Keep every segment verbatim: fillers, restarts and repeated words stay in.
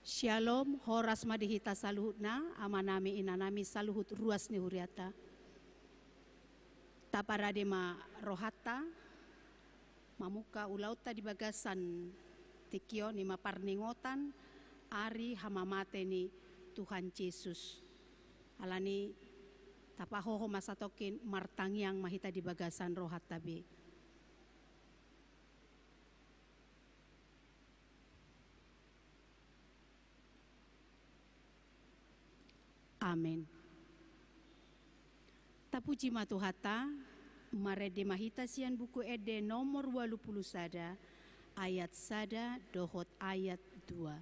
Syalom, horas ma di hita saluhutna, amanami, inanami, saluhut ruas ni huriata. Taparade ma rohanta, mamungka ulaonta di bagasan tingki on, i ma parningotan ari hamamate ni Tuhan Jesus. Alani tapahoho ma satongkin, martangiang ma hita di bagasan rohanta be. Amen. Tapuji ma Tuhanta, marende ma hita sian Buku Ende nomor ualu pulu sada, ayat sada dohot ayat dua.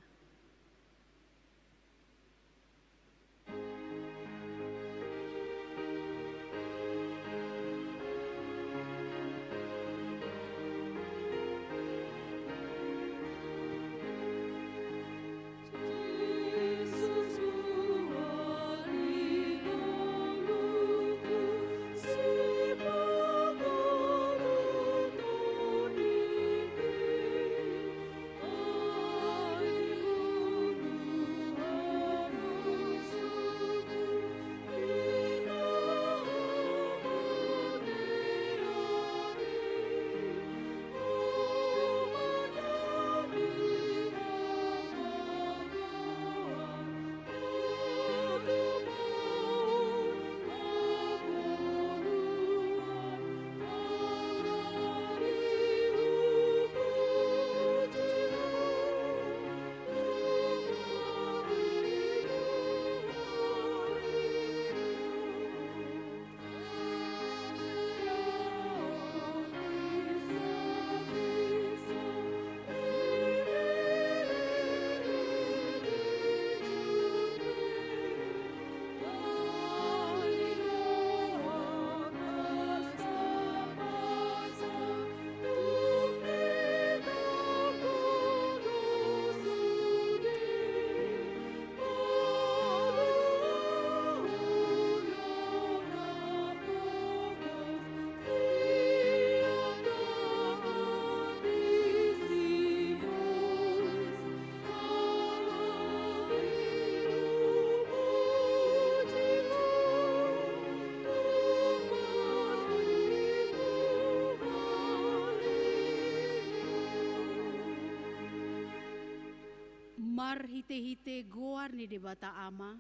Marhitehite goar ni Debata Ama,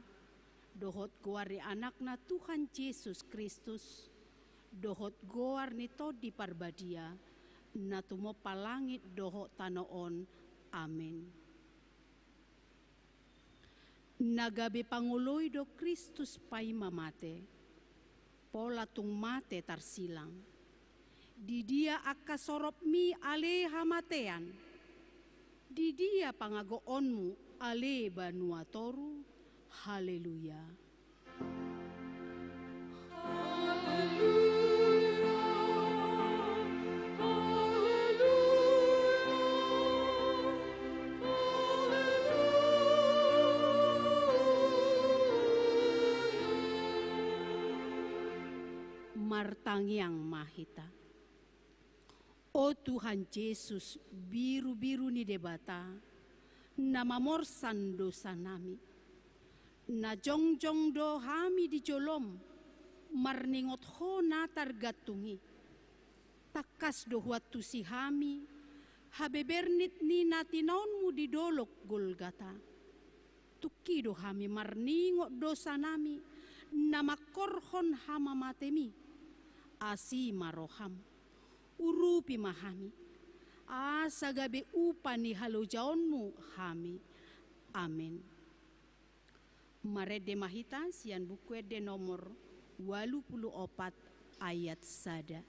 dohot goar ni Anakna Tuhan Jesus Kristus, dohot goar ni Tondi Parbadia, na tumompa langit dohot tano on. Amen. Na gabe pangoloi do Kristus paima mate, pola tung mate tarsilang. Di dia angka soropmi ale hamatean? Di dia pangagoonmu ale banua toru? Haleluya. Martangiang ma hita. O Tuhan Jesus, birubiru ni Debata, na mamorsan dosanami. Na jongjong do hami di jolom, marningot Ho na targantung i. Tangkas do huantusi hami habebernit ni na tinaonmu di dolok Golgata. Tungki do hami marningot dosanami na mangkorhon hamamatemi. Asi ma roham. Urupi ma hami, asa gabe upa ni halojaonmu hami. Amen. Marende ma hita sian Buku Ende nomor ualu pulu opat ayat sada.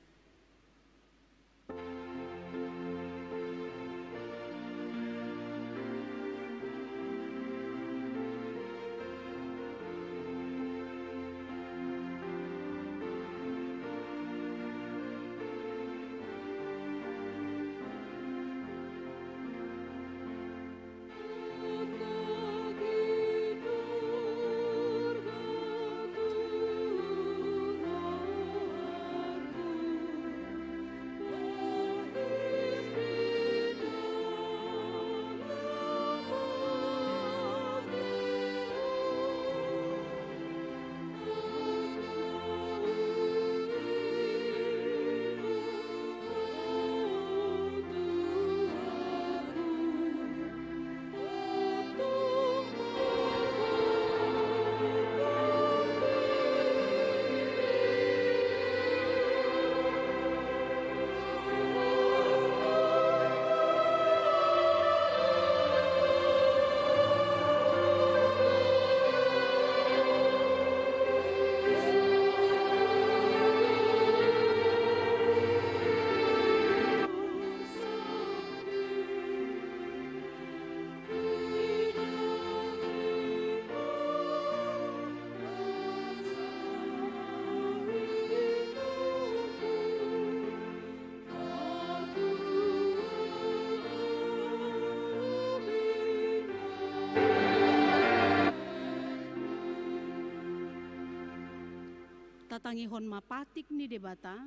Tangihon ma patik ni Debata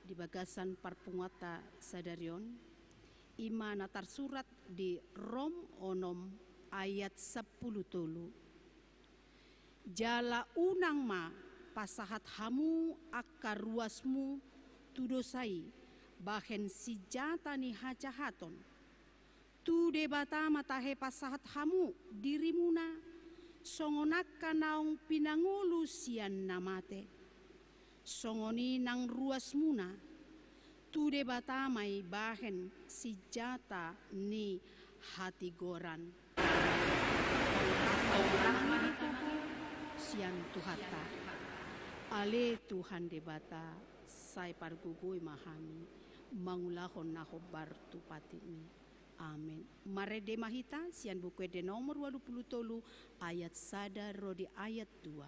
di bagasan parpunguanta sadari on, i ma na tarsurat di Rom onom ayat sampulu tolu. Jala unang ma pasahat hamu angka ruasmu tu dosa i bahen sinjata ni hajahaton. Tu Debata ma tahe pasahat hamu dirimuna, songon angka naung pinangolu sian na mate. Songon i nang ruasmuna, tu Debata ma i bahen sinjata ni hatigoran. Sian Tuhanta. Ale Tuhan Debata, sai pargogoi ma hami mangulahon na hombar tu patikmi. Amen. Marende ma hita sian Buku Ende nomor ualu pulu tolu ayat sada ro di ayat dua.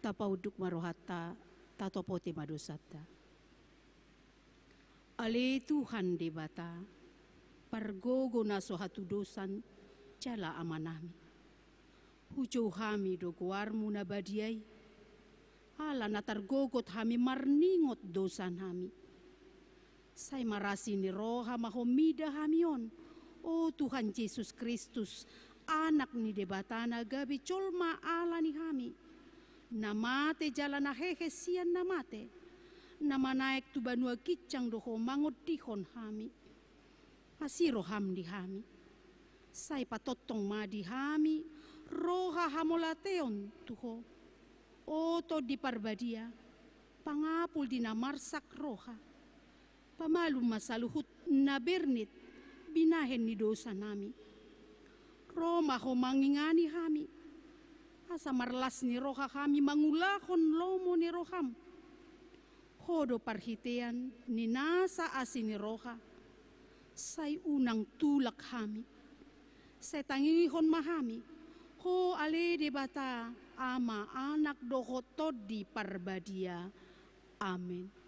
Tapaunduk ma rohanta, tatopoti ma dosanta. Ale Tuhan Debata, pargogo na so hatudosan jala Amanami. Hujou hami do goarmu na badia i, ala na targogot hami marningot dosanami. Sai marasi ni roha ma Ho mida hami on, o Tuhan Jesus Kristus, Anak ni Debata na gabe jolma ala ni hami, na mate jala na hehe sian na mate, na manaek tu banua ginjang do Ho mangondihon hami. Asi roham di hami. Sai patongtong ma di hami roha hamauliateon tu Ho, o Tondi Parbadia, pangapul di na marsak roha. Pamalum ma saluhut na bernit binahen ni dosanami. Ro ma Ho mangingani hami, asa marlas ni roha hami mangulahon lomo ni roham. Ho do parhitean ni nasa asi ni roha. Sai unang tulak hami. Sai tangihon ma hami. Ho ale Debata, Ama, Anak dohot Tondi Parbadia. Amen.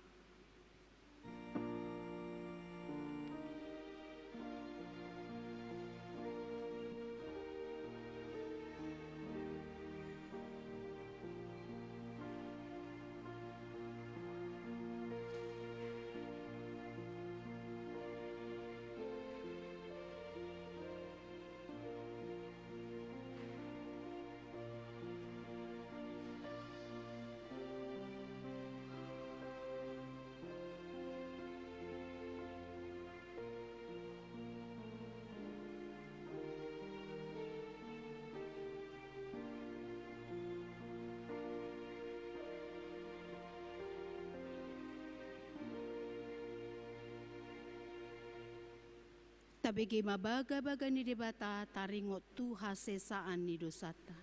Tabege ma bagabaga ni Debata taringot tu hasesaan ni dosanta.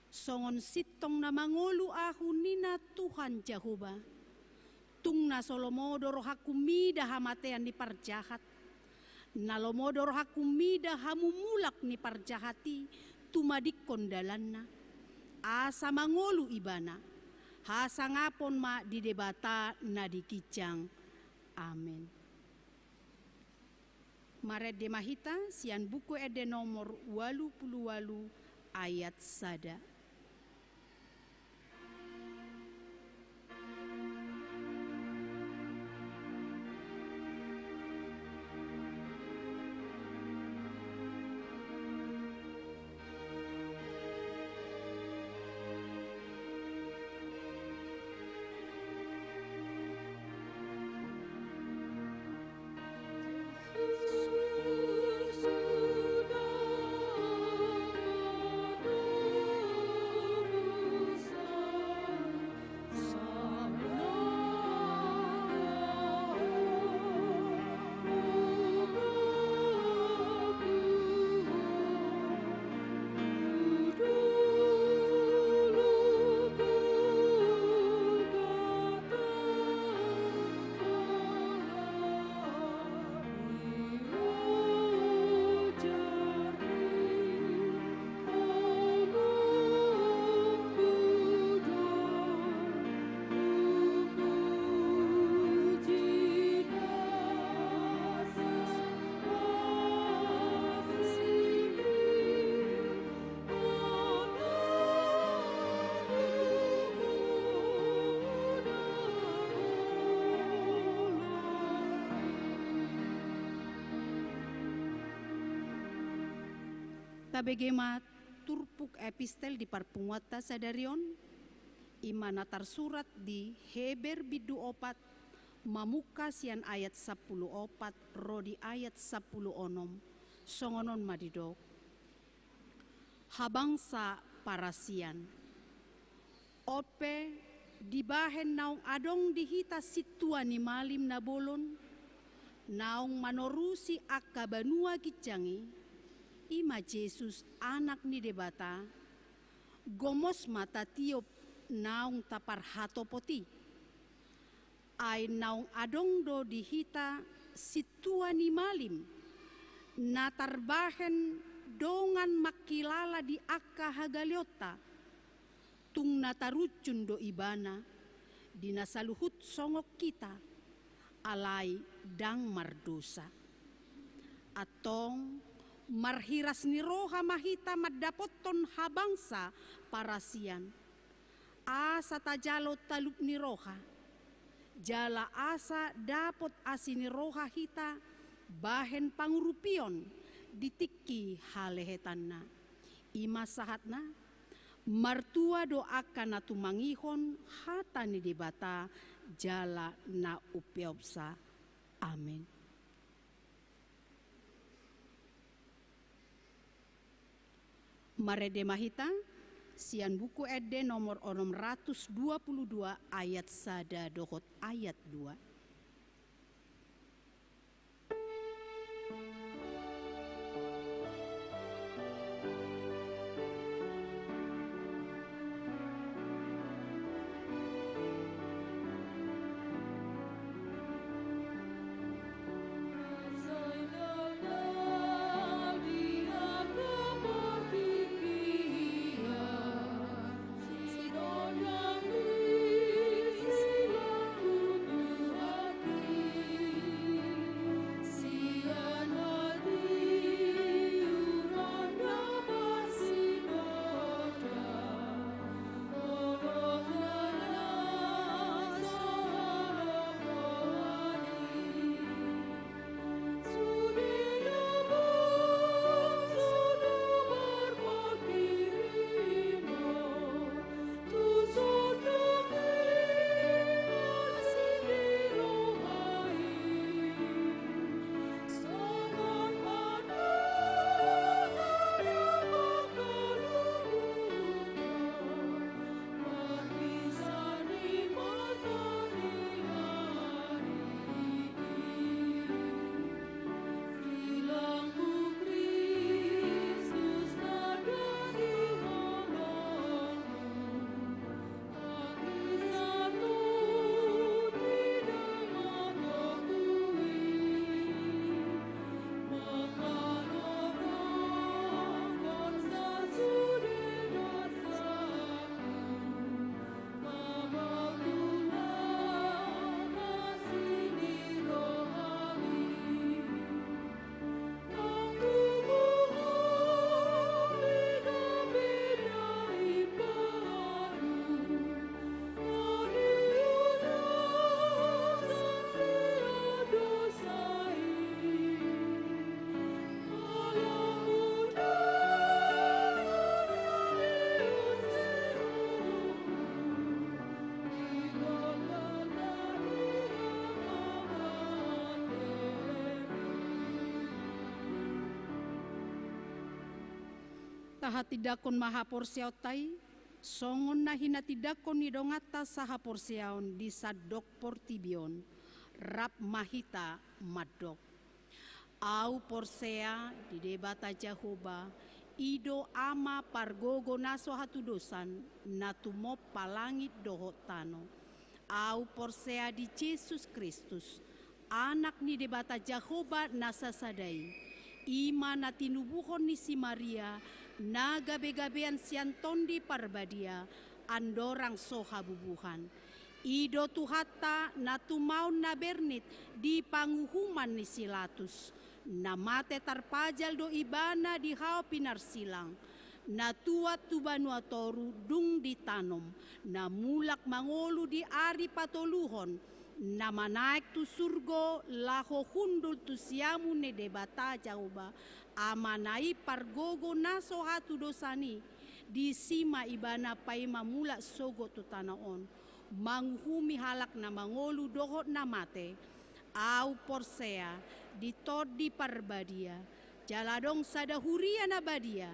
Songon sintong na mangolu ahu ninna Tuhan Jahowa. Tung na so lomo do rohangku mida hamatean ni parjahat. Na lomo do rohangku mida hamumulak ni parjahat i tumadingkon dalanna. Asa mangolu ibana. Hasangapon ma di Debata na di ginjang. Amen. Marende ma hita sian Buku Ende nomor ualu pulu ualu ayat sada. Tabege ma turpuk epistel di parpunguanta sadari on, i ma na tarsurat di Heber bindu opat, mamungka sian ayat sampulu opat ro di ayat sampulu onom, songon on ma didok. Habangsa parasian. On pe, dibahen naung adong di hita sintua ni malim na bolon, naung manorusi angka banua ginjang i, i ma Jesus, Anak ni Debata, gomos ma tatiop naung taparhatopot i. Ai naung adong do di hita sintua ni malim, na tarbahen dongan mangkilala di angka hagaleonta, tung na tarunjun do ibana di na saluhut songon hita, alai ndang mardosa. Antong, marhiras ni roha ma hita mandapothon habangsa parasian. Asa tajalo talup ni roha. jala asa dapot asi ni roha hita bahen pangurupion di tingki halehetanna. I ma sahatna, martua do angka na tumangihon hata ni Debata jala na umpeopsa. Amen. Marende ma hita sian Buku Ende nomor onom ratus dua puluh dua, ayat sada dohot ayat dua. Tahatindangkon ma haporseaonta i, songon na hinatindangkon ni donganta sahaporseaon di sandok portibi on. Rap ma hita mandok. Ahu porsea di Debata Jahowa, i do Ama pargogo na so hatudosan, na tumompa langit dohot tano. Ahu porsea di Jesus Kristus, Anak ni Debata Jahowa na sasada i, i ma na tinubuhon ni si Maria, na gabegabean sian Tondi Parbadia, andorang so habubuhan. I do Tuhanta na tumaon na bernit di panguhuman ni si Latus. Na mate tarpajal do Ibana di hau pinarsilang. Na tuat tu banua toru dung ditanom. Na mulak mangolu di ari patoluhon. Na manaek tu surgo laho hundul tu siamun ni Debata Jahowa, Amana i pargogo na so hatudosan i. Disi ma Ibana paima mulak sogot tu tano on, manguhumi halak na mangolu dohot na mate. Ahu porsea di Tondi Parbadia, jala adong sada huria na badia,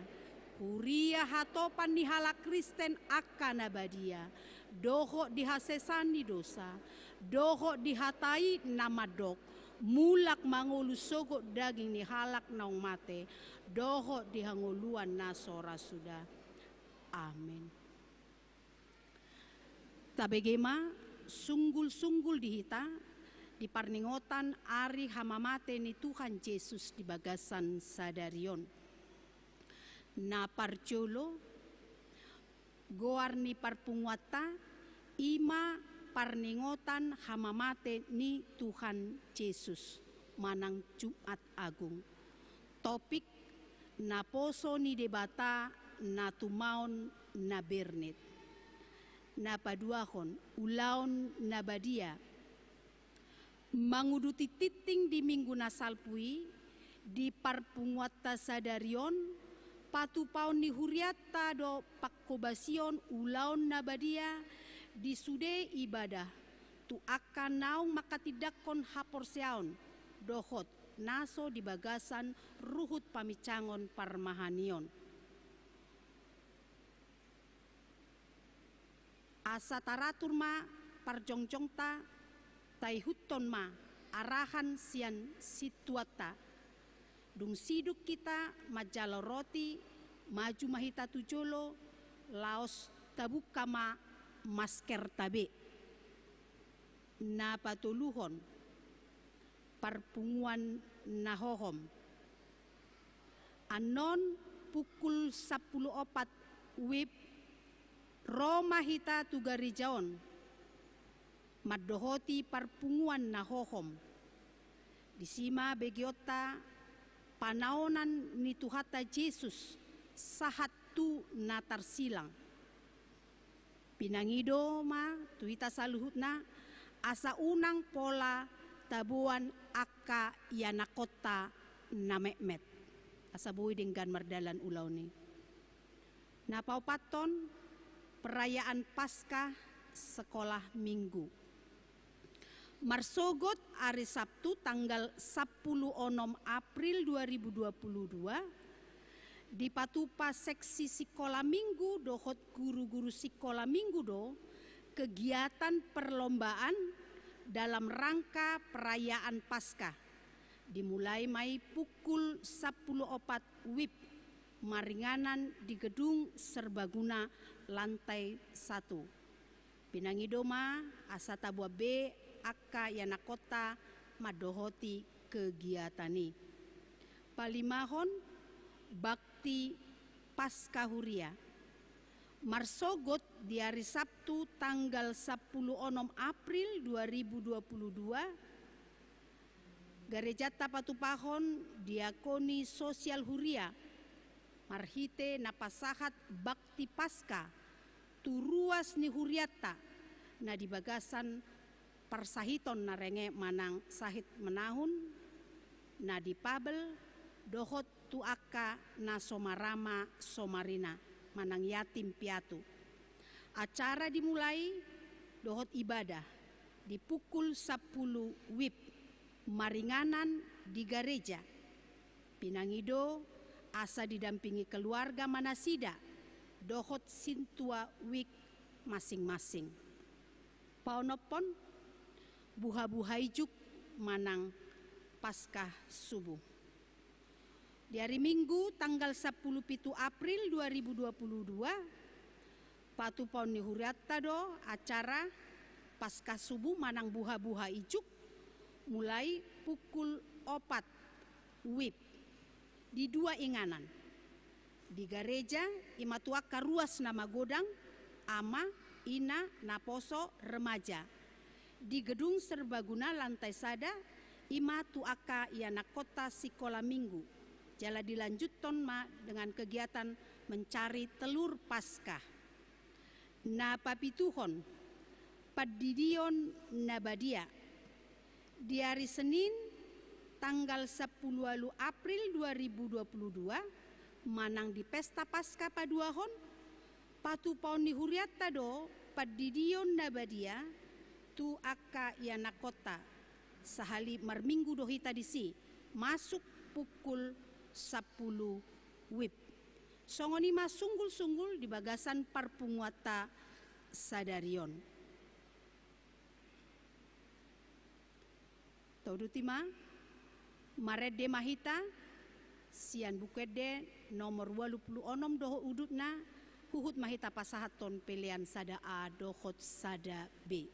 huria hatopan ni halak Kristen angka na badia, dohot di hasesaan ni dosa, dohot di hata i na mandok, mulak mangolu sogot daging ni halak naung mate, dohot di hangoluan na so ra suda. Amen. Tabege ma sunggul-sunggul di hita di parningotan ari hamamate ni Tuhan Jesus di bagasan sadari on. Na parjolo, goar ni parpunguanta i ma parningotan hamamate ni Tuhan Jesus manang Jumat Agung. Topik: Naposo ni Debata na tumaon na bernit. Na paduahon, ulaon na badia. Manguduti tingting di minggu na salpu i, di parpunguanta sadari on, patupaon ni hurianta do pangkobasion ulaon na badia di sude ibadah tu angka naung manghatindanghon haporseaon dohot na so di bagasan ruhut paminsangon parmahanion. Asa taratur ma parjongjongta, taihuthon ma arahan sian sintuanta. Dung sidung hita manjalo roti, maju ma hita tu jolo, laos tabungka ma maskerta be. Na patoluhon, parpunguan na hohom. Annon pukul sampulu opat wib, ro ma hita tu gareja on mandohoti parpunguan na hohom. Disi ma begeonta panaonan ni Tuhanta Jesus sahat tu na tarsilang. Pinangido ma tu hita saluhutna, asa unang pola taboan angka ianakhonta na metmet. Asa boi denggan mardalan ulaon i. Na paopathon, perayaan Paskah sekolah Minggu. Marsogot ari Sabtu tanggal sampulu onom April dua ribu dua puluh dua, dipatupa seksi sikola Minggu dohot guru-guru sikola Minggu do kegiatan perlombaan dalam rangka perayaan Paskah. Dimulai ma i pukul sampulu opat wib, maringanan di gedung serbaguna lantai satu. Pinangido ma asa taboan be angka ianakhonta mandohoti kegiatan i. Palimahon, bakti Paskah Huria. Marsogot di ari Sabtu tanggal sampulu onom April dua ribu dua puluh dua, garejanta patupahon diakoni sosial huria marhite na pasahat bakti Paskah tu ruas ni hurianta na di bagasan parsahiton na renge manang sahit menahun, na difabel, dohot tu angka na so marama so marina manang yatim piatu. Acara dimulai dohot ibadah di pukul sampulu wib, maringanan di gareja. Pinangido asa didampingi keluarga ma nasida dohot sintua wijk masing-masing. Paonomhon, buha-buha ijuk manang Paskah Subuh. Di ari Minggu tanggal sampulu pitu April dua ribu dua puluh dua, patupaon ni hurianta do acara Paskah Subuh manang buha-buha ijuk, mulai pukul opat wib, di dua inganan. Di gareja, i ma tu angka ruas na magodang, ama, ina, naposo, remaja. Di gedung serbaguna lantai sada, i ma tu angka ianakhonta sikola Minggu. Jala dilanjuthon ma dengan kegiatan mencari telur Paskah. Na papituhon, pandidion na badia. Di ari Senin, tanggal sampulu ualu April dua ribu dua puluh dua, manang di pesta Paskah paduahon, patupaon ni hurianta do pandidion na badia tu angka ianakhonta. Sahali marminggu do hita disi, masuk pukul sampulu wib. Songon i ma sunggul-sunggul di bagasan parpunguanta sadari on. Tauduti ma, marende ma hita sian Buku Ende nomor ualu pulu onom dohot udutna, huhut ma hita pasahathon pelean sada A dohot sada B.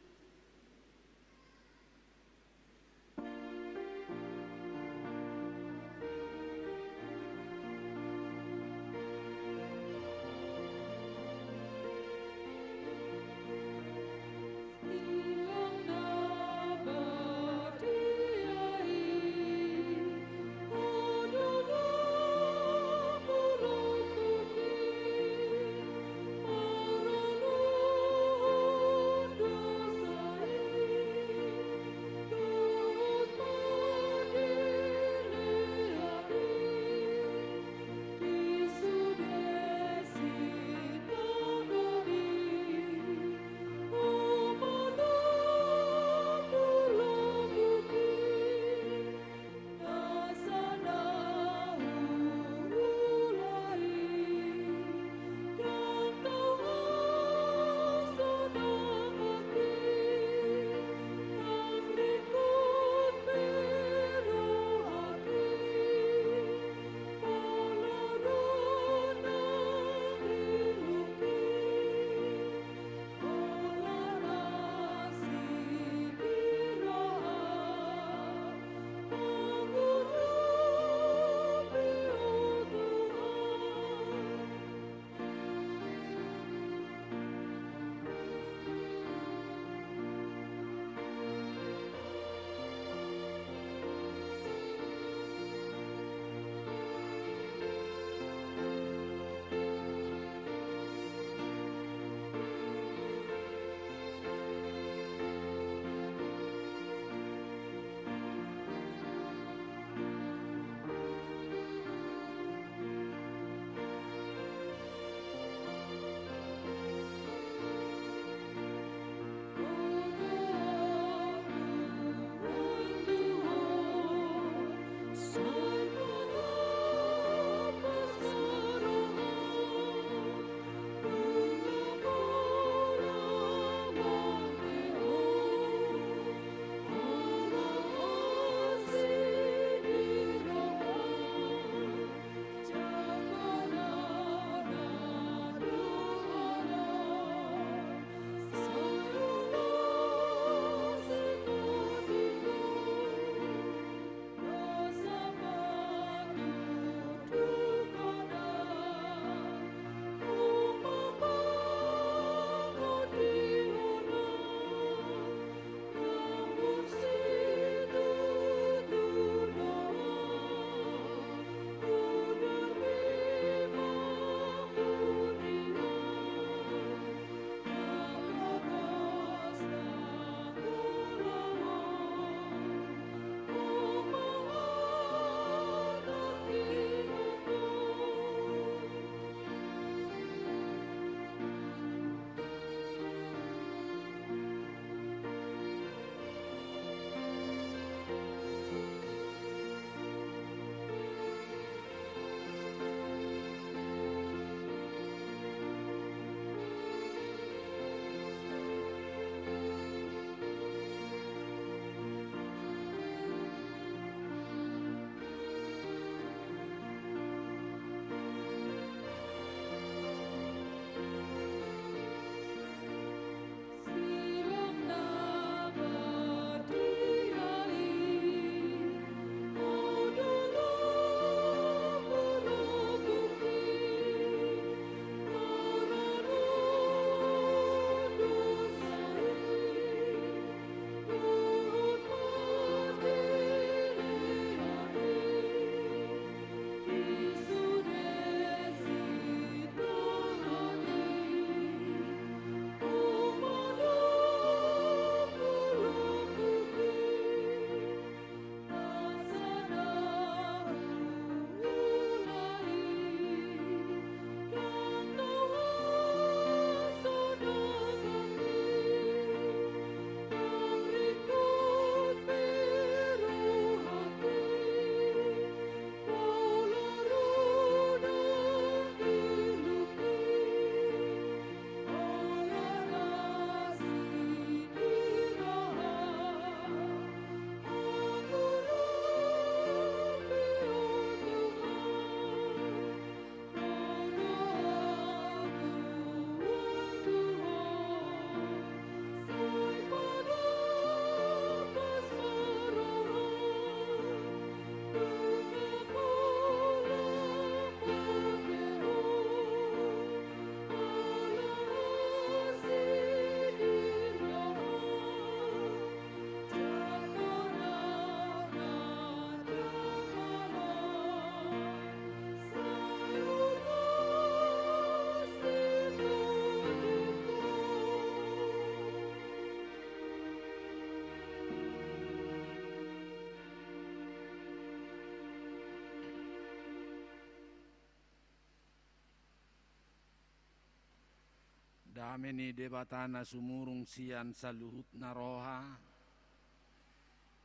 Dame ni Debata na sumurung sian saluhutna roha,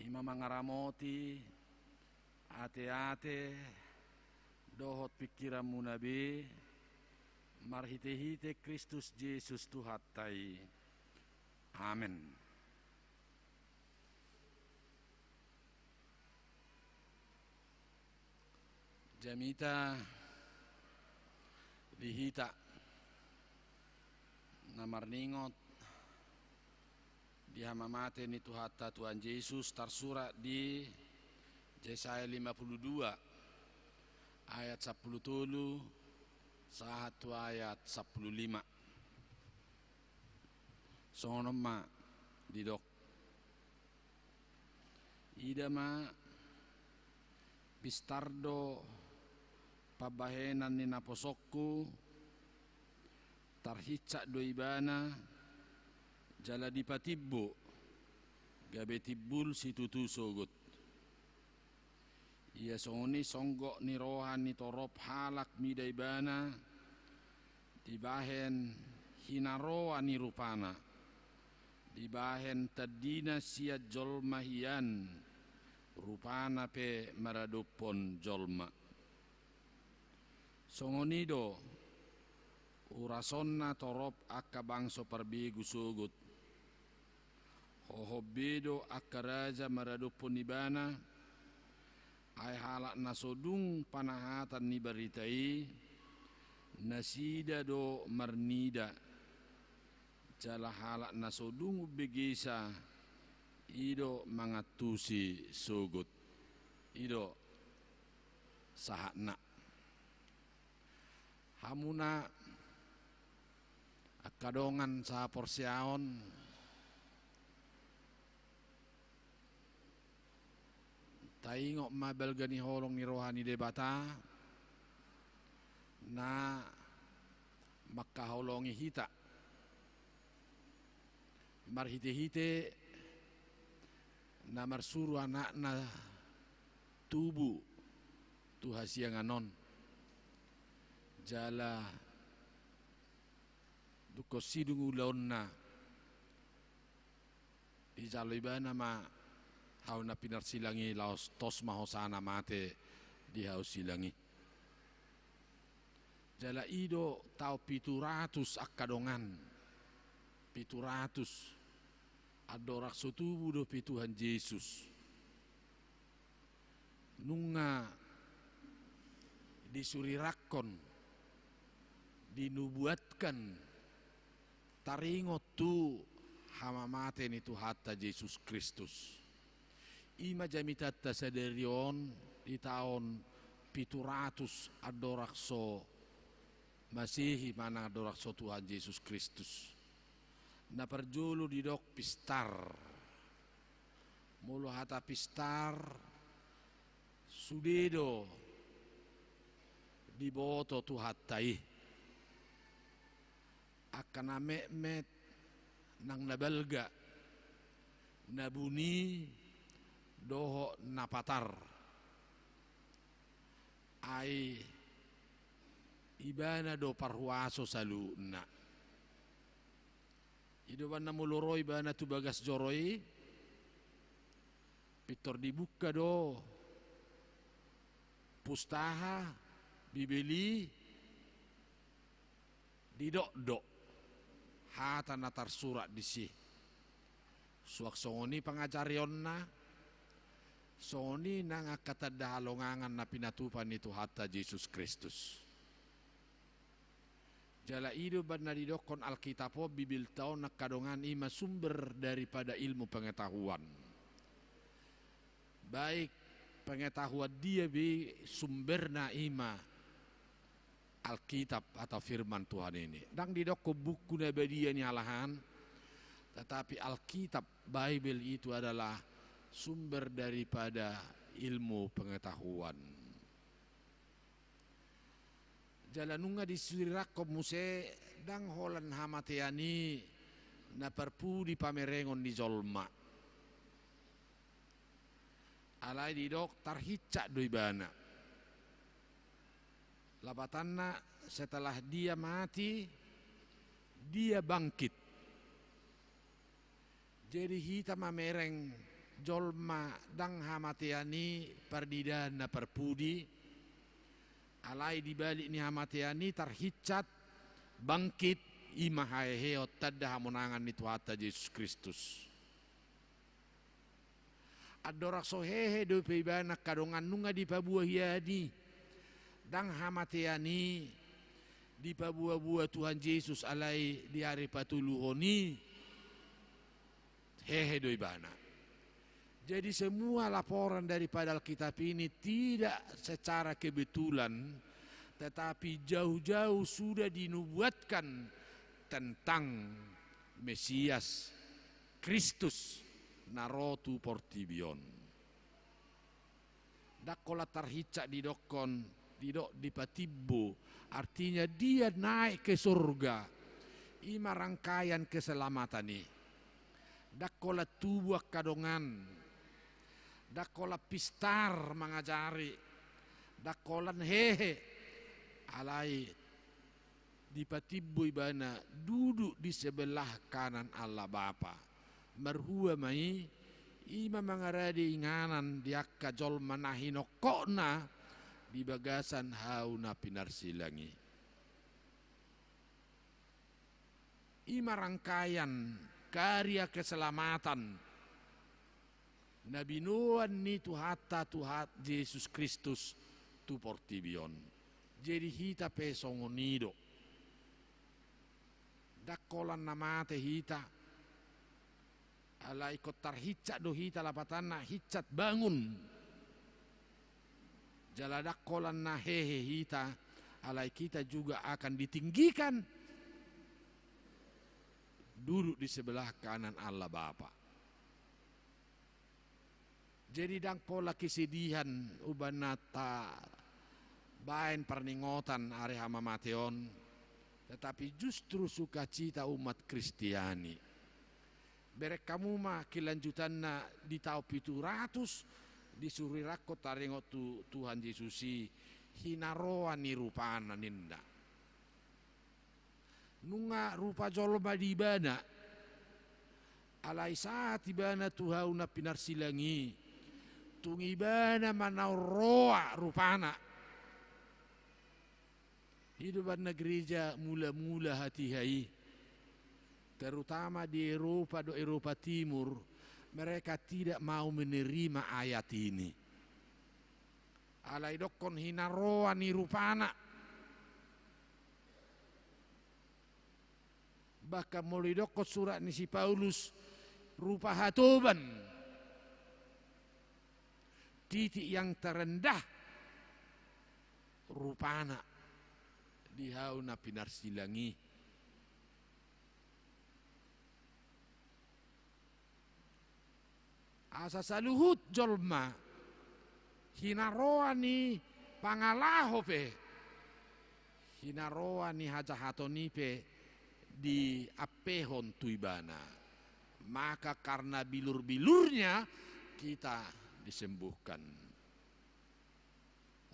i ma mangaramoti ateate dohot pingkiranmuna be, marhitehite Kristus Jesus Tuhanta i. Amen. Jamita di hita na marningot di hamamate ni Tuhanta Tuhan Jesus, tarsurat di Jesaya lima puluh dua ayat sampulu tolu sahat tu ayat sampulu lima. Songon on ma didok. Ida ma, pistar do pambahenan ni naposongku, tarhinsat do ibana, jala dipatimbo, gabe timbul situtu sogot. Ia songon i songgop ni roha ni torop halak mida ibana, dibahen hinaroa ni rupana, dibahen tandina sian jolma hian, rupana pe maradophon jolma. Songon i do urasonna torop angka bangso parbegu sogot. Hohom be do angka raja maradophon ibana, ai halak na so dung panahatan ni barita i, nasida do marnida, jala halak na so dung umbegesa, i do mangantusi sogot. I do sahatna. Hamuna angka dongan sahaporseaon, taingot ma balga ni holong ni roha ni Debata na mangkaholongi hita marhitehite na marsuru anakna tubu tu hasiangan on. Jala dungkon sidung ulaonna, dijalo ibana ma hau na pinarsilang i, laos tos ma hosana mate di hau silang i. Jala i do taon pitu ratus angka dongan, pitu ratus andorang so tubu dope Tuhan Jesus. Nunga disurirangkon, dinubuatkan, taringot tu hamamate ni Tuhanta Jesus Kristus. I ma jamitanta sadari on di taon pitu ratus andorang so Masehi manang andorang so Tuhan Jesus Kristus. Na parjolo didok pistar. Molo hata pistar, sude do diboto Tuhanta i. Angka na metmet nang na balga, na buni dohot na patar. Ai ibana do parhuaso saluhutna. I do umbahen na molo ro ibana tu bagas joro i, pintor dibuka do pustaha, Bibel i, didok do hata na tarsurat disi. Suang songon i pangajarionna, songon i nang angka tanda halongangan na pinatupa ni Tuhanta Jesus Kristus. Jala i do umbahen na didokkon Alkitab on, Bibelta on angka dongan, i ma sumber daripada ilmu pengetahuan. Baik pengetahuan dia be sumberna, i ma Alkitab atau firman Tuhan ini. Ndang didokkon buku na badia ni halak an, tetapi Alkitab, Bible itu adalah sumber daripada ilmu pengetahuan. Jala nunga disurirangkon muse, ndang holan hamatean i na parpudi pamerengon ni jolma. Alai didok tarhinsat do ibana. Lapatanna, setelah dia mati, Dia bangkit. Jadi hita mamereng jolma ndang hamatean i parnidaan na parpudi, alai di balik ni hamatean i tarhinsat bangkit, i ma haheheon tanda hamonangan ni Tuhanta Jesus Kristus. Andorang so hehe dope ibana angka dongan nunga dipaboa hian i, ndang hamatean i dipaboa-boa Tuhan Jesus alai di ari patoluhon i hehe do ibana. Jadi semua laporan daripada Alkitab ini tidak secara kebetulan, tetapi jauh-jauh sudah dinubuatkan tentang Mesias Kristus na ro tu portibi on. Ndang holan tarhinsat didokkon, didok dipatimbo, artinya dia naik ke surga. I ma rangkaian keselamatan i. Ndang holan tubu angka dongan. Ndang holan pistar mangajari. Ndang holan hehe. Alai dipatimbo ibana duduk di sebelah kanan Allah Bapa. Marhua ma i, i ma mangarade inganan di angka jolma na hinongkokna di bagasan hau na pinarsilang i. I ma rangkaian karya keselamatan na binoan ni Tuhanta, Tuhan Jesus Kristus, tu portibi on. Jadi hita pe songon i do. Ndang holan na mate hita. Alai ingkon tarhinsat do hita, lapatanna hinsat bangun. Jala ndang holan na hehe hita, alai kita juga akan ditinggikan duduk di sebelah kanan Allah Bapa. Jadi ndang pola kesedihan umbahen na tabaen parningotan ari hamamate on, tetapi justru sukacita umat Kristiani. Bereng hamu ma kelanjutanna di taon pitu ratus, disurirangkon taringot tu Tuhan Jesus i, hinaroan ni rupana ninna. Nunga rupa jolma di ibana, alai sahat ibana tu hau na pinarsilang i, tung ibana ma na umroa rupana. I do umbahen na gereja mula-mula hatiha i, terutama di Eropa dohot Eropa Timur, mereka tidak mau menerima ayat ini. Alai didokkon hinaroan ni rupana. Bahkan molo didokkon surat ni si Paulus, rupa hatoban. Titik yang terendah rupana di hau na pinarsilang i. Asa saluhut jolma, hinaroan ni pangalaho pe, hinaroan ni hajahaton i pe diampehon tu ibana. Maka karena bilur-bilurnya kita disembuhkan.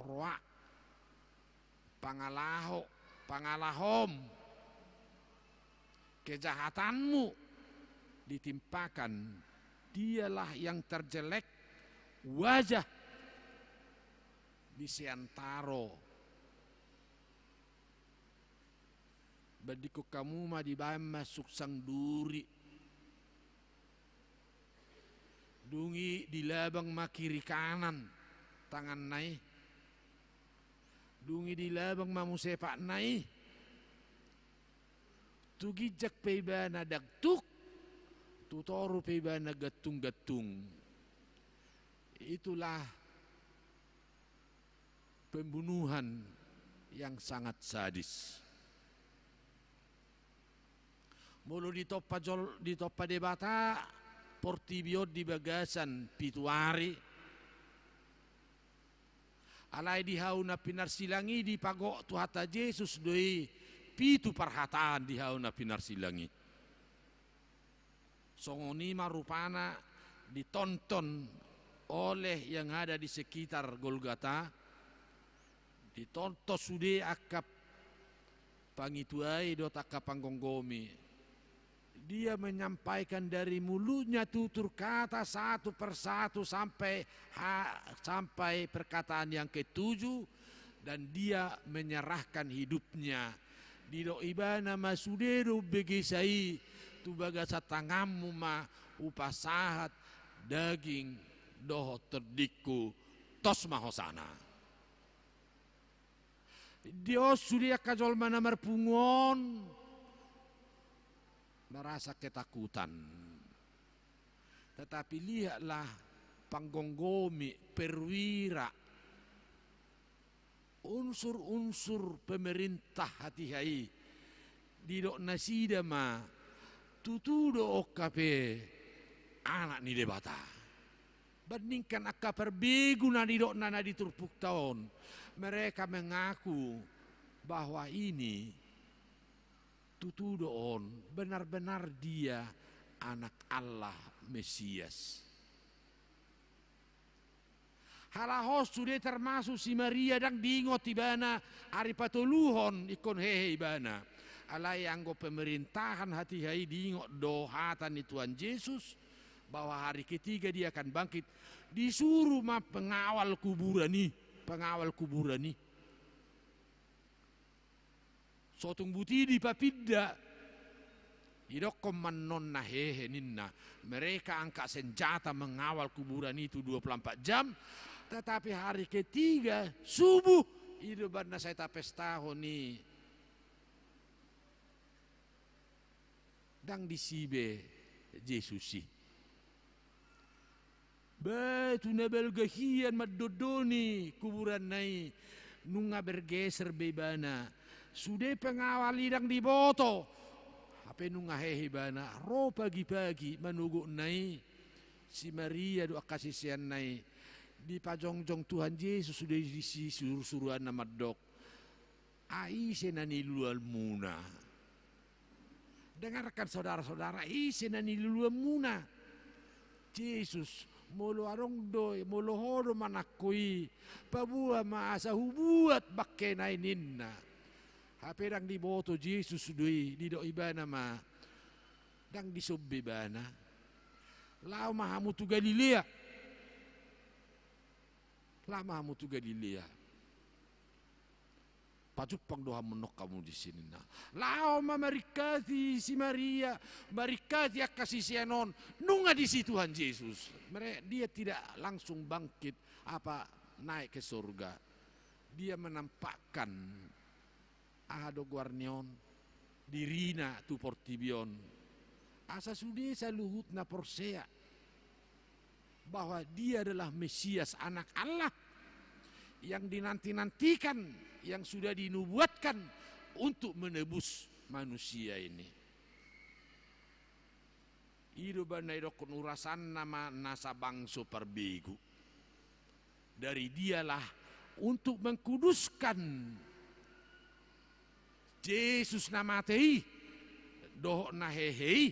Roa, pangalaho, pangalahom, kejahatanmu ditimpakan. Dialah yang terjelek wajah di seantero. Bandingkon hamu ma, dibaen ma suksang duri. Dung i dilabang ma kiri kanan tanganna i. Dung i dilabang ma muse patna i. Tu ginjang pe ibana dangduk, tu toru pe ibana gantung-gantung. Itulah pembunuhan yang sangat sadis. Molo ditompa jol-, ditompa Debata portibi on di bagasan pitu ari, alai di hau na pinarsilang i dipagok Tuhanta Jesus do i pitu parhataan di hau na pinarsilang i. Songon i ma rupana ditonton oleh yang ada di sekitar Golgata, ditonton sude angka Pangituai dohot angka panggomgomi. Dia menyampaikan dari mulutnya tutur kata satu per satu sampai ha-, sampai perkataan yang ketujuh, dan dia menyerahkan hidupnya. Didok ibana ma sude do umbegesa i, tu bagasan tanganmu ma hupasahat daging dohot tondingku, tos ma hosana. Dios sude angka jolma na marpungu on merasa ketakutan. Tetapi lihatlah panggomgomi, perwira, unsur-unsur pemerintah hatiha i, didok nasida ma, tutu do on hape Anak ni Debata. Bandingkan angka parbegu na nidokna na di turpukta on, mereka mengaku bahwa ini tutu do on, benar-benar dia Anak Allah, Mesias. Halak on sude termasuk si Maria, ndang diingot ibana ari patoluhon ingkon hehe ibana. Alai anggo pemerintahan hatiha i diingot do hata ni Tuhan Jesus, bahwa hari ketiga dia akan bangkit. Disuruh ma pengawal kuburan i, pengawal kuburan i. So tung buti dipapinda. Didokkon ma annon na hehe ninna. Mereka angkat senjata mengawal kuburan itu dua puluh empat jam. Tetapi hari ketiga, subuh, i do umbahen na sai tapestahon i, ndang disi be Jesus i. Batu na balga hian mandondoni kuburanna i, nunga bergeser be ibana. Sude pengawal i ndang diboto. Hape nunga hehe ibana, ro pagi-pagi manogotna i si Maria dohot angka siseanna i. Dipajongjong Tuhan Jesus sude di si suru-suruanna mandok, ai ise na niluluanmuna? Dengarkan, saudara-saudara, ise na niluluanmuna? Jesus. Molo adong do, molo ho do manangko i, paboa ma asa hubuat bangkena i, ninna. Hape ndang diboto Jesus do i, didok ibana ma, ndang dison be ibana. Laho ma hamu tu Galilea. Laho ma hamu tu Galilea. Pajumpang do hamu annon hamu disi, ninna. Laho ma maringkati si Maria, maringkati angka sisean on, nunga disi Tuhan Jesus. Mere-, dia tidak langsung bangkit apa naik ke surga. Dia menampakkan, aha do goarni on, dirina tu portibi on. Asa sude saluhutna porsea bahwa dia adalah Mesias, Anak Allah yang dinanti-nantikan, yang sudah dinubuatkan untuk menebus manusia ini. I do umbahen na didokkon urasanna ma nasa bangso parbegu. Dari dialah untuk mengkuduskan Jesus na mate i dohot na hehe i.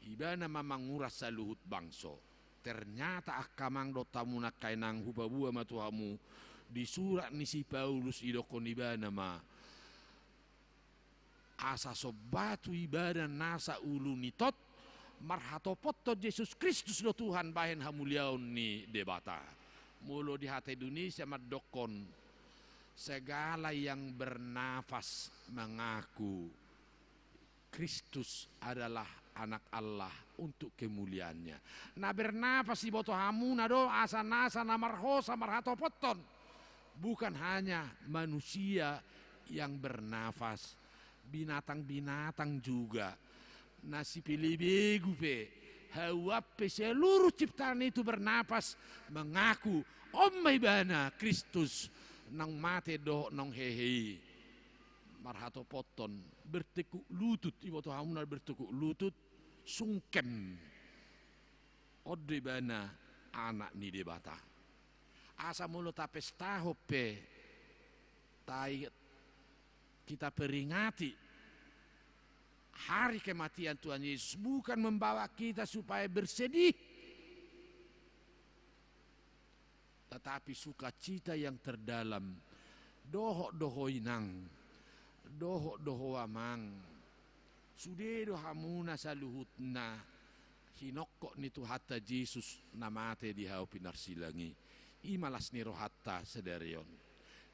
Ibana ma manguras saluhut bangso. Ternyata angka amang dohot hamu na inang, hupaboa ma tu hamu, di surat ni si Paulus didokkon ibana ma, asa somba tu ibana nasa ulu ni tot, marhatopothon Jesus Kristus do Tuhan, bahen hamuliaon ni Debata. Molo di hata Indonesia mandokkon, segala yang bernafas mengaku Kristus adalah Anak Allah untuk kemuliaannya. Na bernapas diboto hamuna do asa nasa na marhosa marhatopothon. Bukan hanya manusia yang bernafas, binatang-binatang juga. Na sipelebegu pe, hauan pe, seluruh ciptaan itu bernapas, mengaku on ma ibana Kristus, naung mate dohot naung hehe i. Marhatopothon, bertekuk lutut, diboto hamuna bertekuk lutut, sungkem. On do ibana Anak ni Debata. Asa molo tapestahon pe, tai-, kita peringati hari kematian Tuhan Yesus bukan membawa kita supaya bersedih, tetapi sukacita yang terdalam. Dohot do ho, inang, Dohot do ho amang, sude do hamuna saluhutna hinokkop ni Tuhanta Jesus na mate di hau pinarsilang i. I ma las ni rohanta sadari on.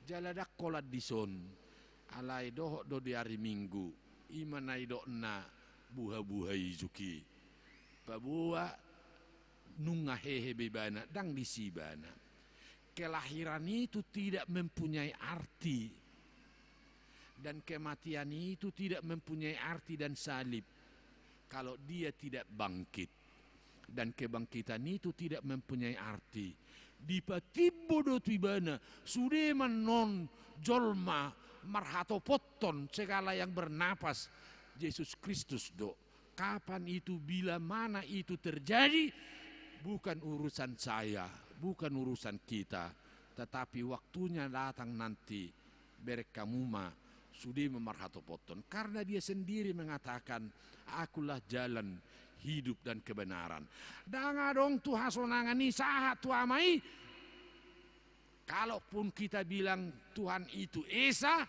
Jala ndang holan dison, alai dohot do di ari Minggu, i ma na nidokna buha-buha ijuk i. Paboa nunga hehe be ibana, ndang disi ibana. Kelahiran itu tidak mempunyai arti. Dan kematian itu tidak mempunyai arti dan salib kalau dia tidak bangkit. Dan kebangkitan itu tidak mempunyai arti. Dipatimbo do tu ibana, sude ma annon jolma marhatopothon segala yang bernapas, Jesus Kristus do. Kapan itu, bila mana itu terjadi, bukan urusan saya, bukan urusan kita, tetapi waktunya datang nanti, bereng hamu ma, sude ma marhatopothon. Karena dia sendiri mengatakan, "Akulah jalan, hidup, dan kebenaran." Ndang adong tu hasonangan i sahat tu Ama i, kalaupun kita bilang Tuhan itu Esa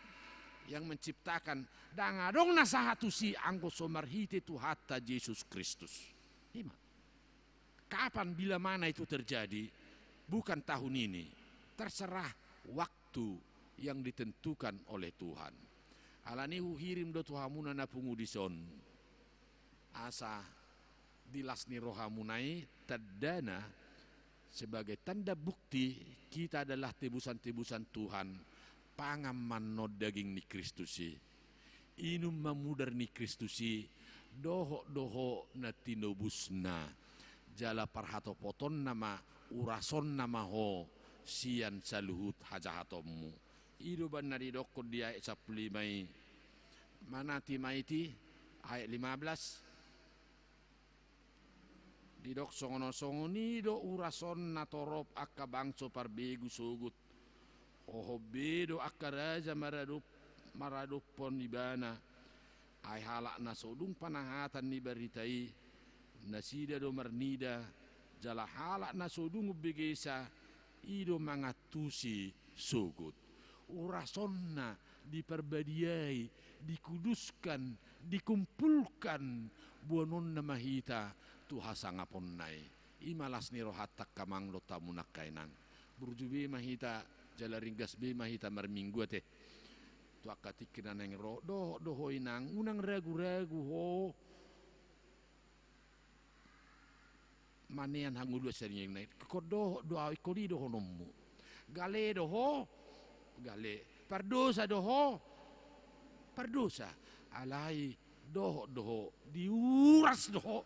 yang menciptakan, ndang adong na sahat tusi anggo so marhite Tuhanta Jesus Kristus. I ma. Kapan, bila mana itu terjadi? Bukan tahun ini. Terserah waktu yang ditentukan oleh Tuhan. Alani huhirim do tu hamuna na pungu dison, asa di las ni rohamuna i tandana, sebagai tanda bukti kita adalah tebusan-tebusan Tuhan. Pangan ma annon daging ni Kristus i, inum ma mudar ni Kristus i, dohot do ho na tinobusna, jala parhatopotonna ma, urasonna ma ho sian saluhut hajahatonmu. I do umbahen na didokkon di ayat sampulu lima i. Mana ti ma iti? Ayat lima belas. Didok songon on: Songon i do urason na torop angka bangso parbegu sogot. Hohom be do angka raja maradop-, maradophon ibana. Ai halak na so dung panahatan ni barita i, nasida do marnida, jala halak na so dung umbegesa, i do mangantusi sogot. Urasonna diparbadiai, dikuduskan, dikumpulkan, boanonna ma hita tu hasangaponna i. I ma las ni rohanta angka amang dohot hamu na angka inang. Burju be ma hita, jala ringgas be ma hita marminggu ate. Tu angka tingki na naeng ro, dohot do ho inang, unang ragu-ragu ho. Manean hangoluan saleleng na i, ingkon dohot do ahu, ingkon i dohononmu. Gale do ho, gale. Pardosa do ho, pardosa. Alai dohot do ho, diuras do ho.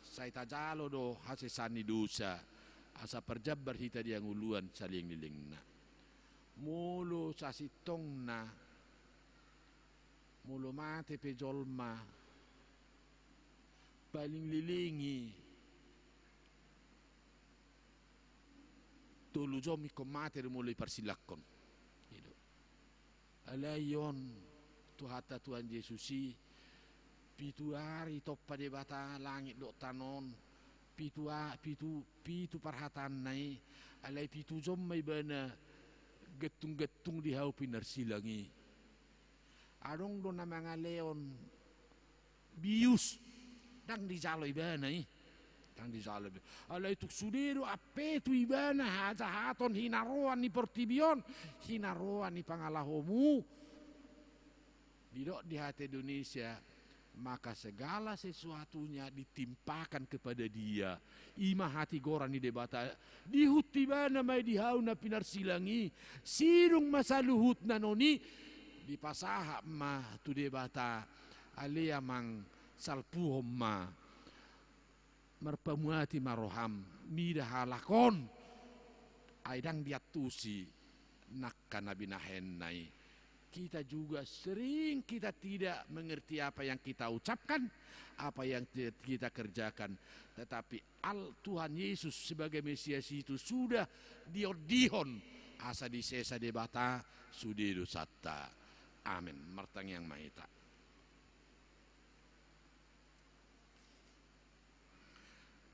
Sai tajalo do hasesaan ni dosa, asa parjambar hita di hangoluan saleleng-lelengna. Molo sasintongna, molo mate pe jolma, paling leleng i tolu jom ingkon mate do molo diparsilangkon. I do. Alai on, Tuhanta Tuhan Jesus i, pitu ari tompa Debata langit dohot tano on, pitu a-, pitu, pitu parhataanna i, alai pitu jom ma ibana gantung-gantung di hau pinarsilang i. Adong do na mangalehon bius, ndang dijalo ibana i. Ndang dijalo ibana. Alai tung sude do ampe tu ibana hajahaton, hinaroan ni portibi on, hinaroan ni pangalahomu. Didok di hata Indonesia, maka segala sesuatunya ditimpakan kepada Dia. I ma hatigoran ni Debata. Dihut ibana ma i di hau na pinarsilang i, sidung ma saluhutna, noni dipasahat ma tu Debata. Ale amang, salpuhon ma, marpamuati ma roham, mida halak on, ai ndang diantusi nangka na binahenna i. Kita juga sering kita tidak mengerti apa yang kita ucapkan, apa yang ti-, kita kerjakan. Tetapi Al-, Tuhan Yesus sebagai Mesias itu sudah diondihon asa disesa Debata sude dosanta. Amen. Martangiang ma hita.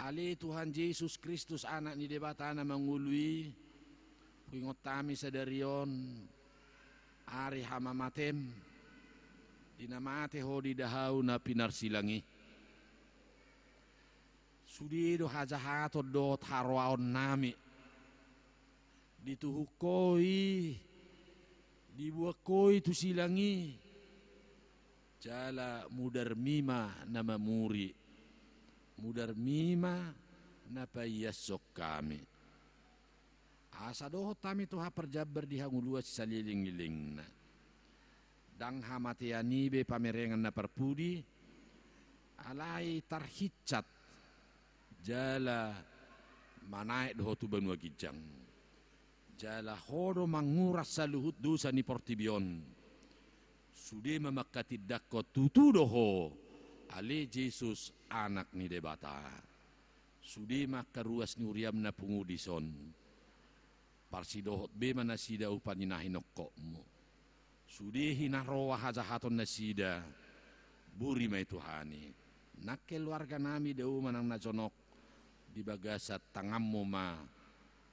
Ale Tuhan Jesus Kristus, Anak ni Debata na mangolu i, huingot hami sadari on ari hamamatem, Di na mate Ho di dahau na pinarsilang i, sude do hajahaton dohot haroaonnami dituhuk Ho i, dibuak Ho i tu silang i, jala mudarmi ma na mamuri, mudarmi ma na paiashon hami. Asa dohot hami tu haparjambar di hangoluan sisalelenglelengna. Ndang hamatean i be pamerengan na parpudi, alai tarhinsat jala manaek do Ho tu banua ginjang. Jala Ho do manguras saluhut dosa ni portibi on. Sude ma mangkatindangkon tutu do Ho, ale Jesus, Anak ni Debata. Sude ma angka ruas ni huriam na pungu dison. Parsidohot be ma nasida upa ni na hinokhotmu. Sude hinaroa hajahaton nasida, buri ma i Tuhan i. Nang keluarganami dao manang na jonok, di bagasan tanganmu ma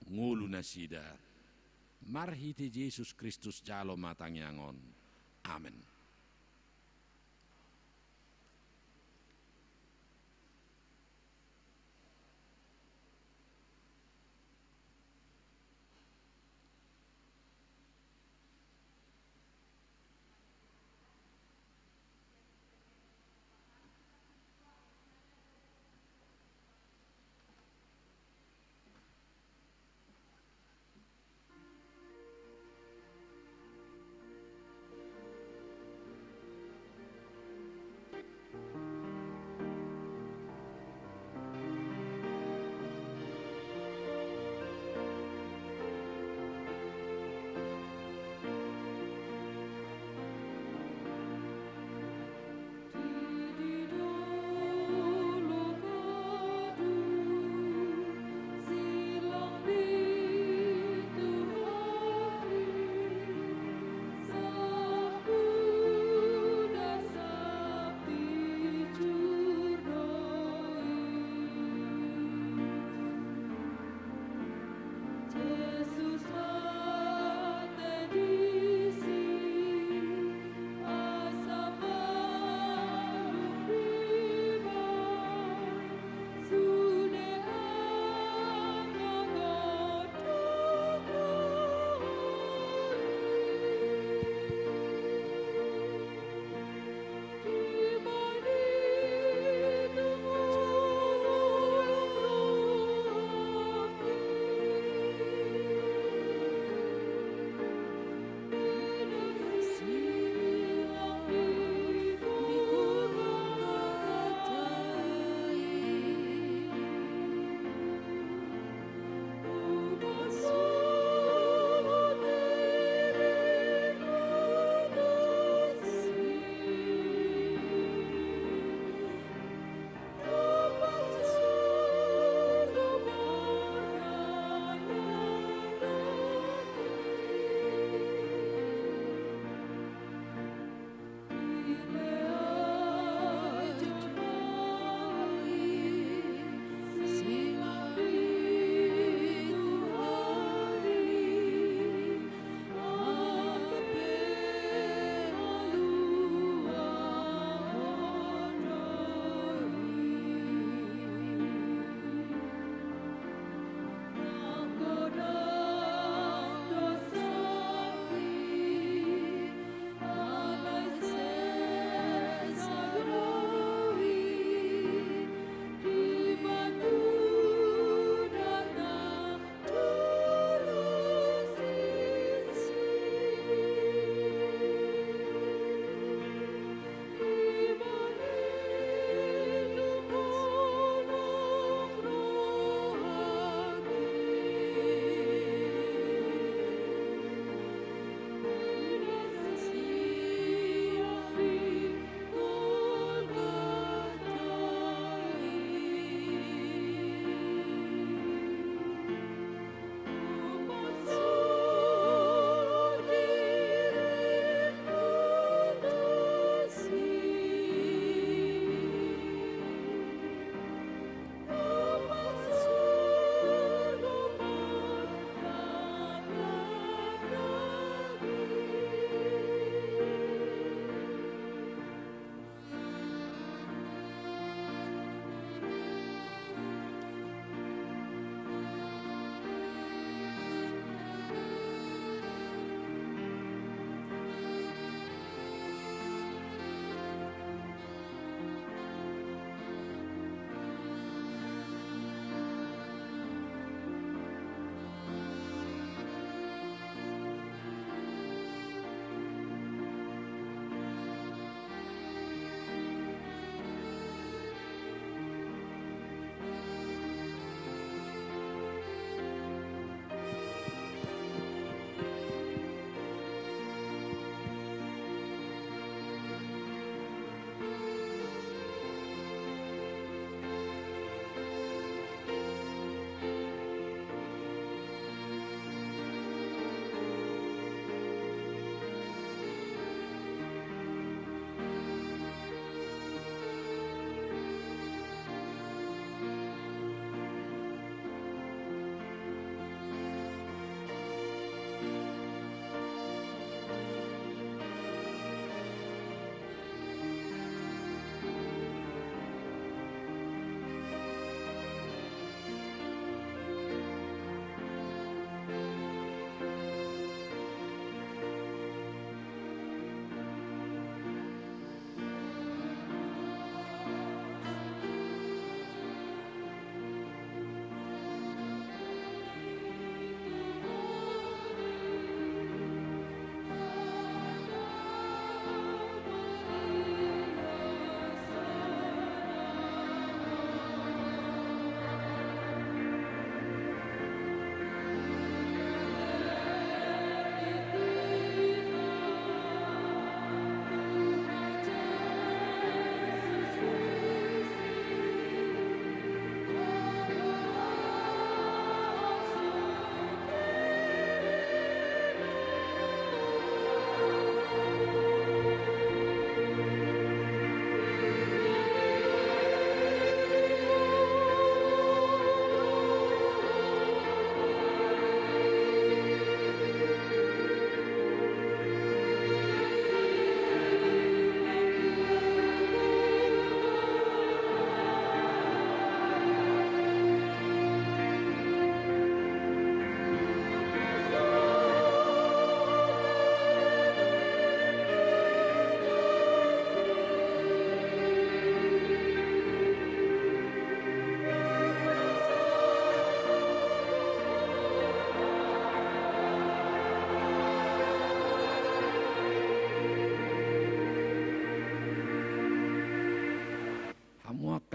ngolu nasida. Marhite Jesus Kristus jalo ma tangiang on. Amen.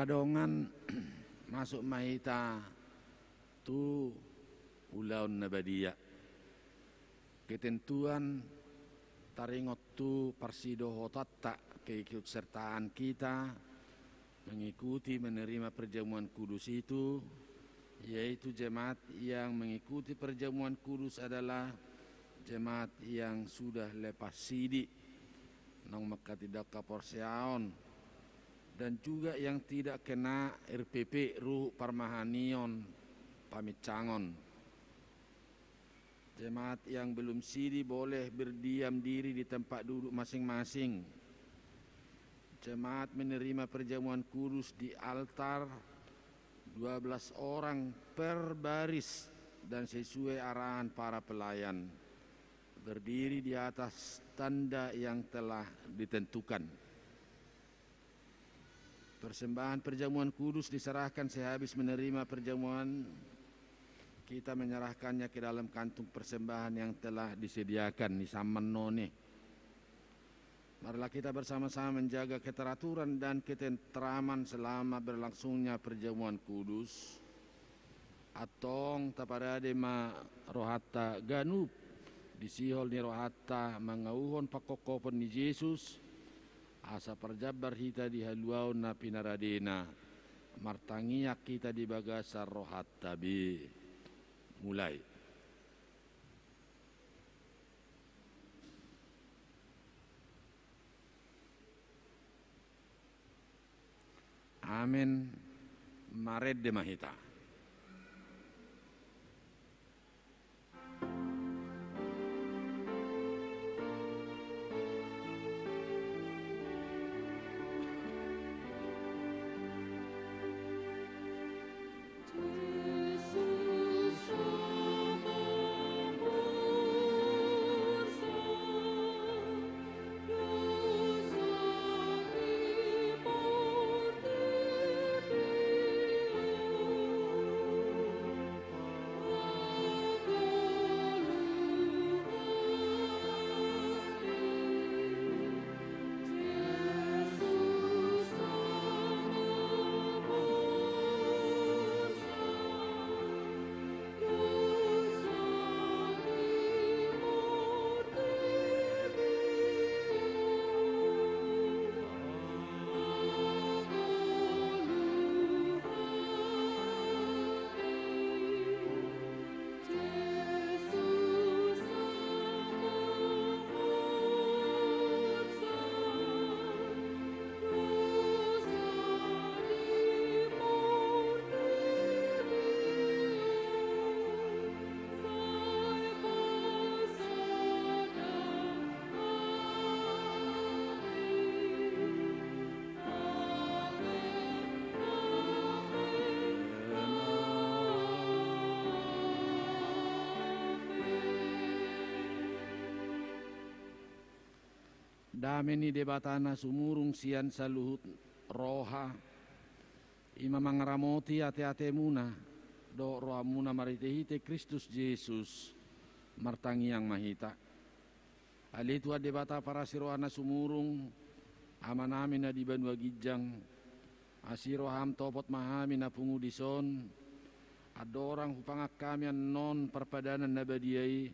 Dongan, masuk ma hita tu ulaon na badia. Ketentuan taringot tu parsidohotanta, keikutsertaan kita mengikuti menerima perjamuan kudus itu, yaitu jemaat yang mengikuti perjamuan kudus adalah jemaat yang sudah lepas sidi, naung mangkatindangkon haporseaon, dan juga yang tidak kena R P P, ruhut parmahanion paminsangon. Jemaat yang belum sidi boleh berdiam diri di tempat duduk masing-masing. Jemaat menerima perjamuan kudus di altar, dua belas orang per baris dan sesuai arahan para pelayan. Berdiri di atas tanda yang telah ditentukan. Persembahan perjamuan kudus diserahkan sehabis menerima perjamuan, kita menyerahkannya ke dalam kantung persembahan yang telah disediakan di samping noni. Marilah kita bersama-sama menjaga keteraturan dan ketentraman selama berlangsungnya perjamuan kudus. Antong taparade ma rohanta ganup di sihol ni rohanta mangauhon pangkophopon ni Jesus, asa parjambar hita di haluaon na pinaradena, martangiang hita di bagasan rohanta be. Mulai. Amen. Marende ma hita. Dame ni Debata na sumurung sian saluhut roha, i ma mangaramoti ateatemuna dohot rohamuna marhitehite Kristus Jesus. Martangiang ma hita. Ale Tuhan Debata parasi roha na sumurung, Amanami na di banua ginjang, asi roham topot ma hami na pungu dison. Andorang hupangan hami annon parpadanan na badia i,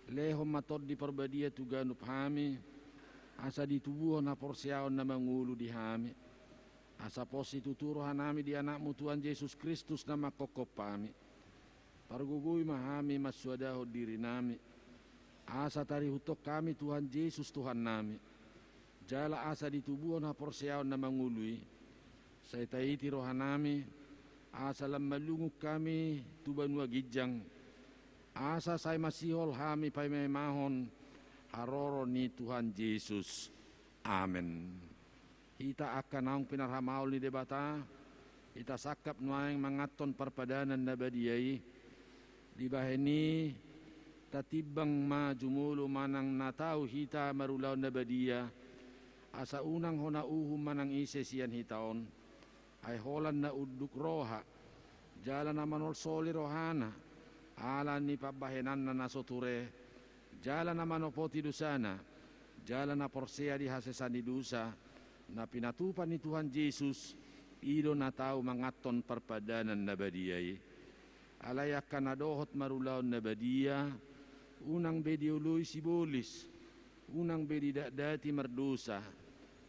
lehon ma Tondi Parbadia tu ganup hami, asa ditubuhon haporseaon na mangolu di hami, asa pos situtu rohanami di Anakmu Tuhan Jesus Kristus na mangkophop hami. Pargogoi ma hami mansoadahon dirinami, asa tarihuthon hami Tuhan Jesus Tuhannami, jala asa ditubuhon haporseaon na mangolu i. Sai taiti rohanami, asa lam malungun hami tu banua ginjang, asa sai masihol hami paimaimahon haroro ni Tuhan Jesus. Amen. Hita angka naung pinarhamaol ni Debata, hita sangkap nuaeng manganhon parpadanan na badia i. Dibahen i, tatimbang ma jumolo manang na tau hita marulaon na badia, asa unang hona uhum manang ise sian hita on. Ai holan na unduk roha, jala na manolsoli rohana, ala ni pambahenanna na so ture, jala na manopoti dosana, jala na porsea di hasesaan ni dosa, na pinatupa ni Tuhan Jesus, I do na tau manganhon parpadanan na badia i. Alai angka na dohot marulaon na badia, unang be dioloi sibolis, unang be didatdati mardosa,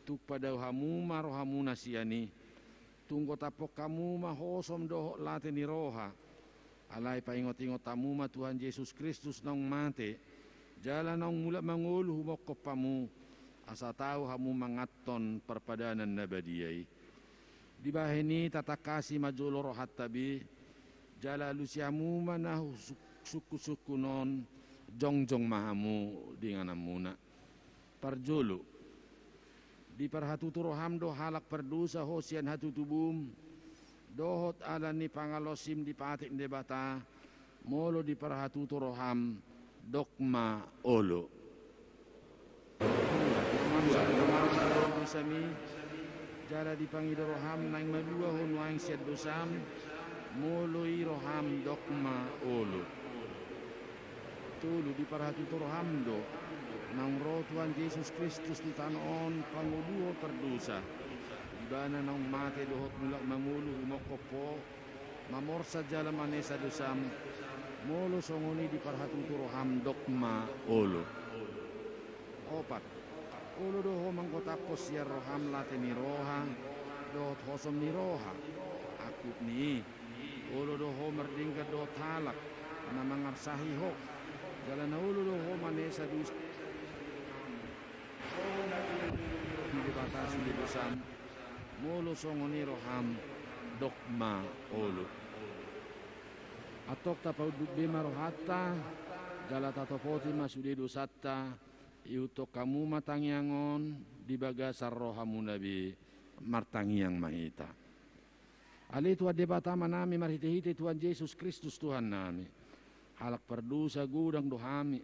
tung padao hamu ma rohamuna sian i. Tung gotaphon hamu ma hosom dohot late ni roha. Alai paingotingot hamu ma Tuhan Jesus Kristus naung mate, jala naung mulak mangolu humongkop hamu, asa tau hamu manganhon parpadanan na badia i. Dibahen i tatangkasi ma jolo rohanta be, jala alusi hamu ma na husuk-, sungkunsungkun on, jongjong ma hamu di ingananmuna. Parjolo. Diparhatutu roham do halak pardosa ho sian hatutubum, dohot ala ni pangalaosim di patik ni Debata, molo diparhatutu roham, dok ma olo. Dosami, jala dipangido roham naeng malua ho nuaeng sian dosam, molo i roham dok ma olo. Tolu, diparhatutu roham do, naung ro Tuhan Jesus Kristus tu tano on pangoluhon pardosa. Ibana naung mate dohot mulak mangolu humongkop ho, mamorsan jala manesa dosam, molo songon i diparhatutu roham dok ma olo. Opat, olo do ho manggotaphon sian roham late ni roha, dohot hosom ni roha, angkup ni i. Olo do ho mardenggan dohot halak na mangarsahi ho, jala na olo do ho manesa dosa ni Debata sude dosam, molo songon i roham, dok ma olo. Antong tapaunduk be ma rohanta, jala tatopoti ma sude dosanta, ihuthon hamu ma tangiang on di bagasan rohamuna be, martangiang ma hita. Ale Tuhan Debata Amanami marhitehite Tuhan Jesus Kristus Tuhannami. Halak pardosa godang do hami,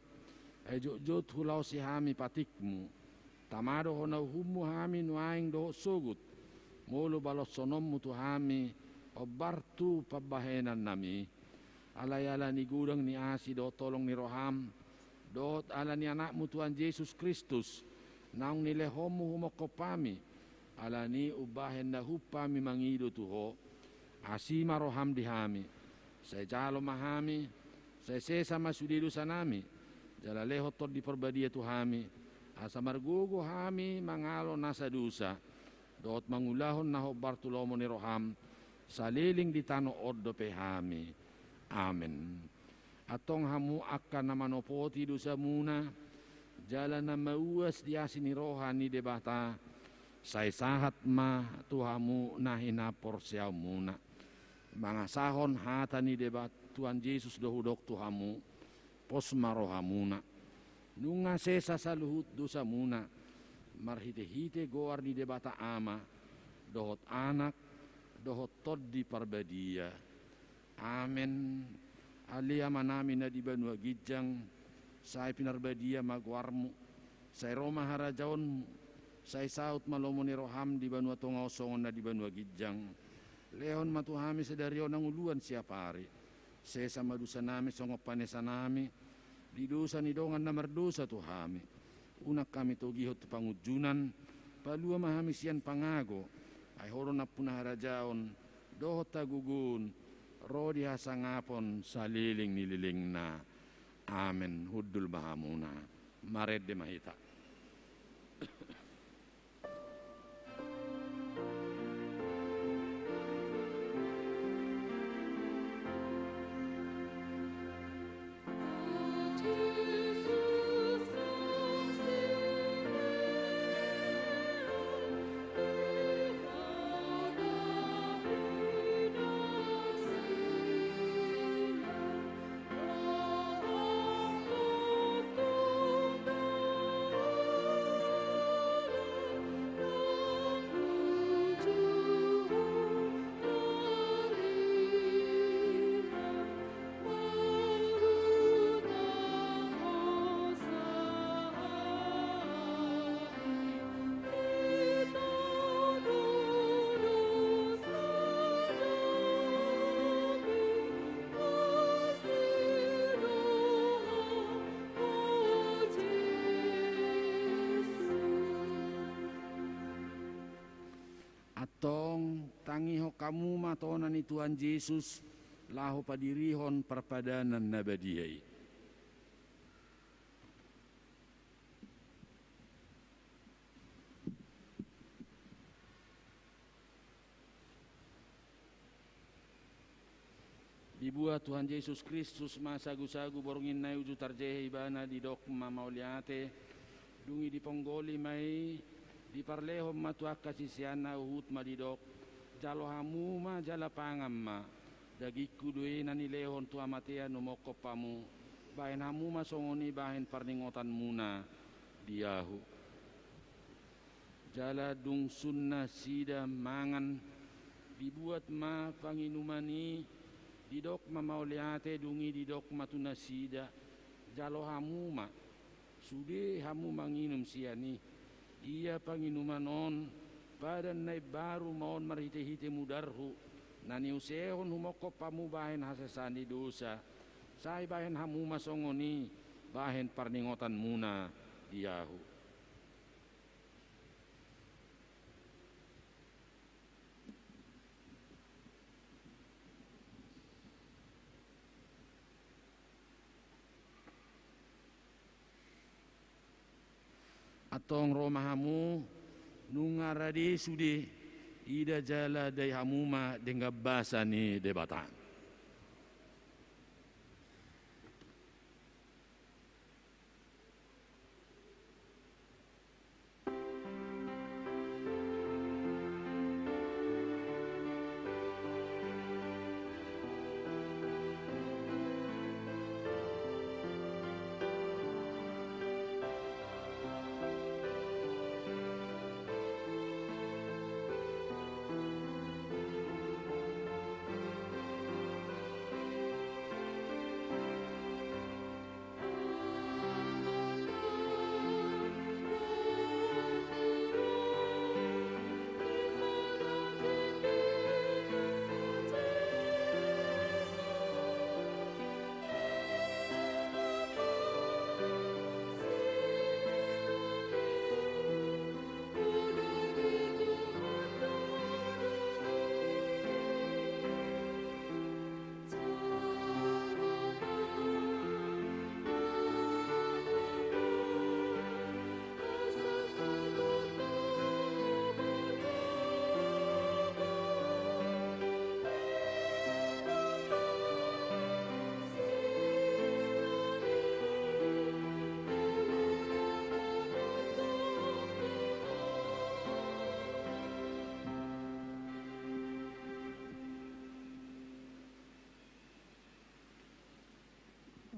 ai jotjot hulaosi hami patikmu. Tama do hona uhummu hami nuaeng dohot sogot, molo baloshononmu tu hami, hombar tu pambahenannami. Alai ala ni godang ni asi dohot holong ni roham, dohot ala ni Anakmu Tuhan Jesus Kristus, naung nilehonmu humongkop hami, ala ni umbahen na hump hami mangido tu ho. Asi ma roham di hami, sai jalo ma hami, sai sesa ma sude dosanami, jala lehon Tondi Parbadia tu hami, asa margogo hami mangalo nasa dosa, dohot mangulahon na hombar tu lomo ni roham, saleleng di tano on dope hami. Amen. Antong hamu angka na manopoti dosamuna, jala na mauas di asi ni roha ni Debata, sai sahat ma tu hamu na hinaporseaonmuna. Mangasahon hata ni Debat-, Tuhan Jesus do hudok tu hamu, pos ma rohamuna. Nunga sesa saluhut dosamuna, marhitehite goar ni Debata Ama, dohot Anak, dohot Tondi Parbadia. Amen. Ale Amanami na di banua ginjang, sai pinarbadia ma goarmu, sai ro ma harajaonmu, sai saut ma lomo ni roham di banua tonga on songon na di banua ginjang. Lehon ma tu hami sadari on hangoluan siapari. Sesa ma dosanami songon panesanami di dosa ni dongan na mardosa tu hami. Unang hami togihon tu pangunjunan, palua ma hami sian pangago, ai ho do nampuna harajaon, dohot hagogoon, ro di hasangapon saleleng ni lelengna. Amen. Hundul ma hamuna. Marende ma hita. Antong tangihon hamu ma tona ni Tuhan Jesus laho padirihon parpadanan na badia i. Dibuat Tuhan Jesus Kristus ma sagusagu borngin na i uju tarjehe Ibana, didok ma mauliate, dung i diponggoli ma i, diparlehon ma tu angka siseanna, huhut ma didok: Jalo hamu ma jala pangan ma, dagingku do i na nilehon tu hamatean humophop hamu, bahen hamu ma songon i bahen parningotanmuna di ahu. Jala dung sun nasida mangan, dibuat ma panginuman i, didok ma mauliate, dung i didok ma tu nasida: Jalo hamu ma, sude hamu manginum sian i. Ia panginuman on padan na imbaru ma on marhitehite mudarhu, na niusehon humophop hamu bahen hasesaan ni dosa. Sai bahen hamu ma songon i bahen parningotanmuna di ahu. Antong ro ma hamu, nunga rade sude, ida jala dai hamu ma denggan basa ni Debata.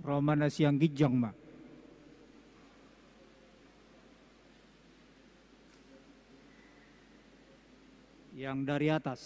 Ro ma na sian ginjang ma. Yang dari atas.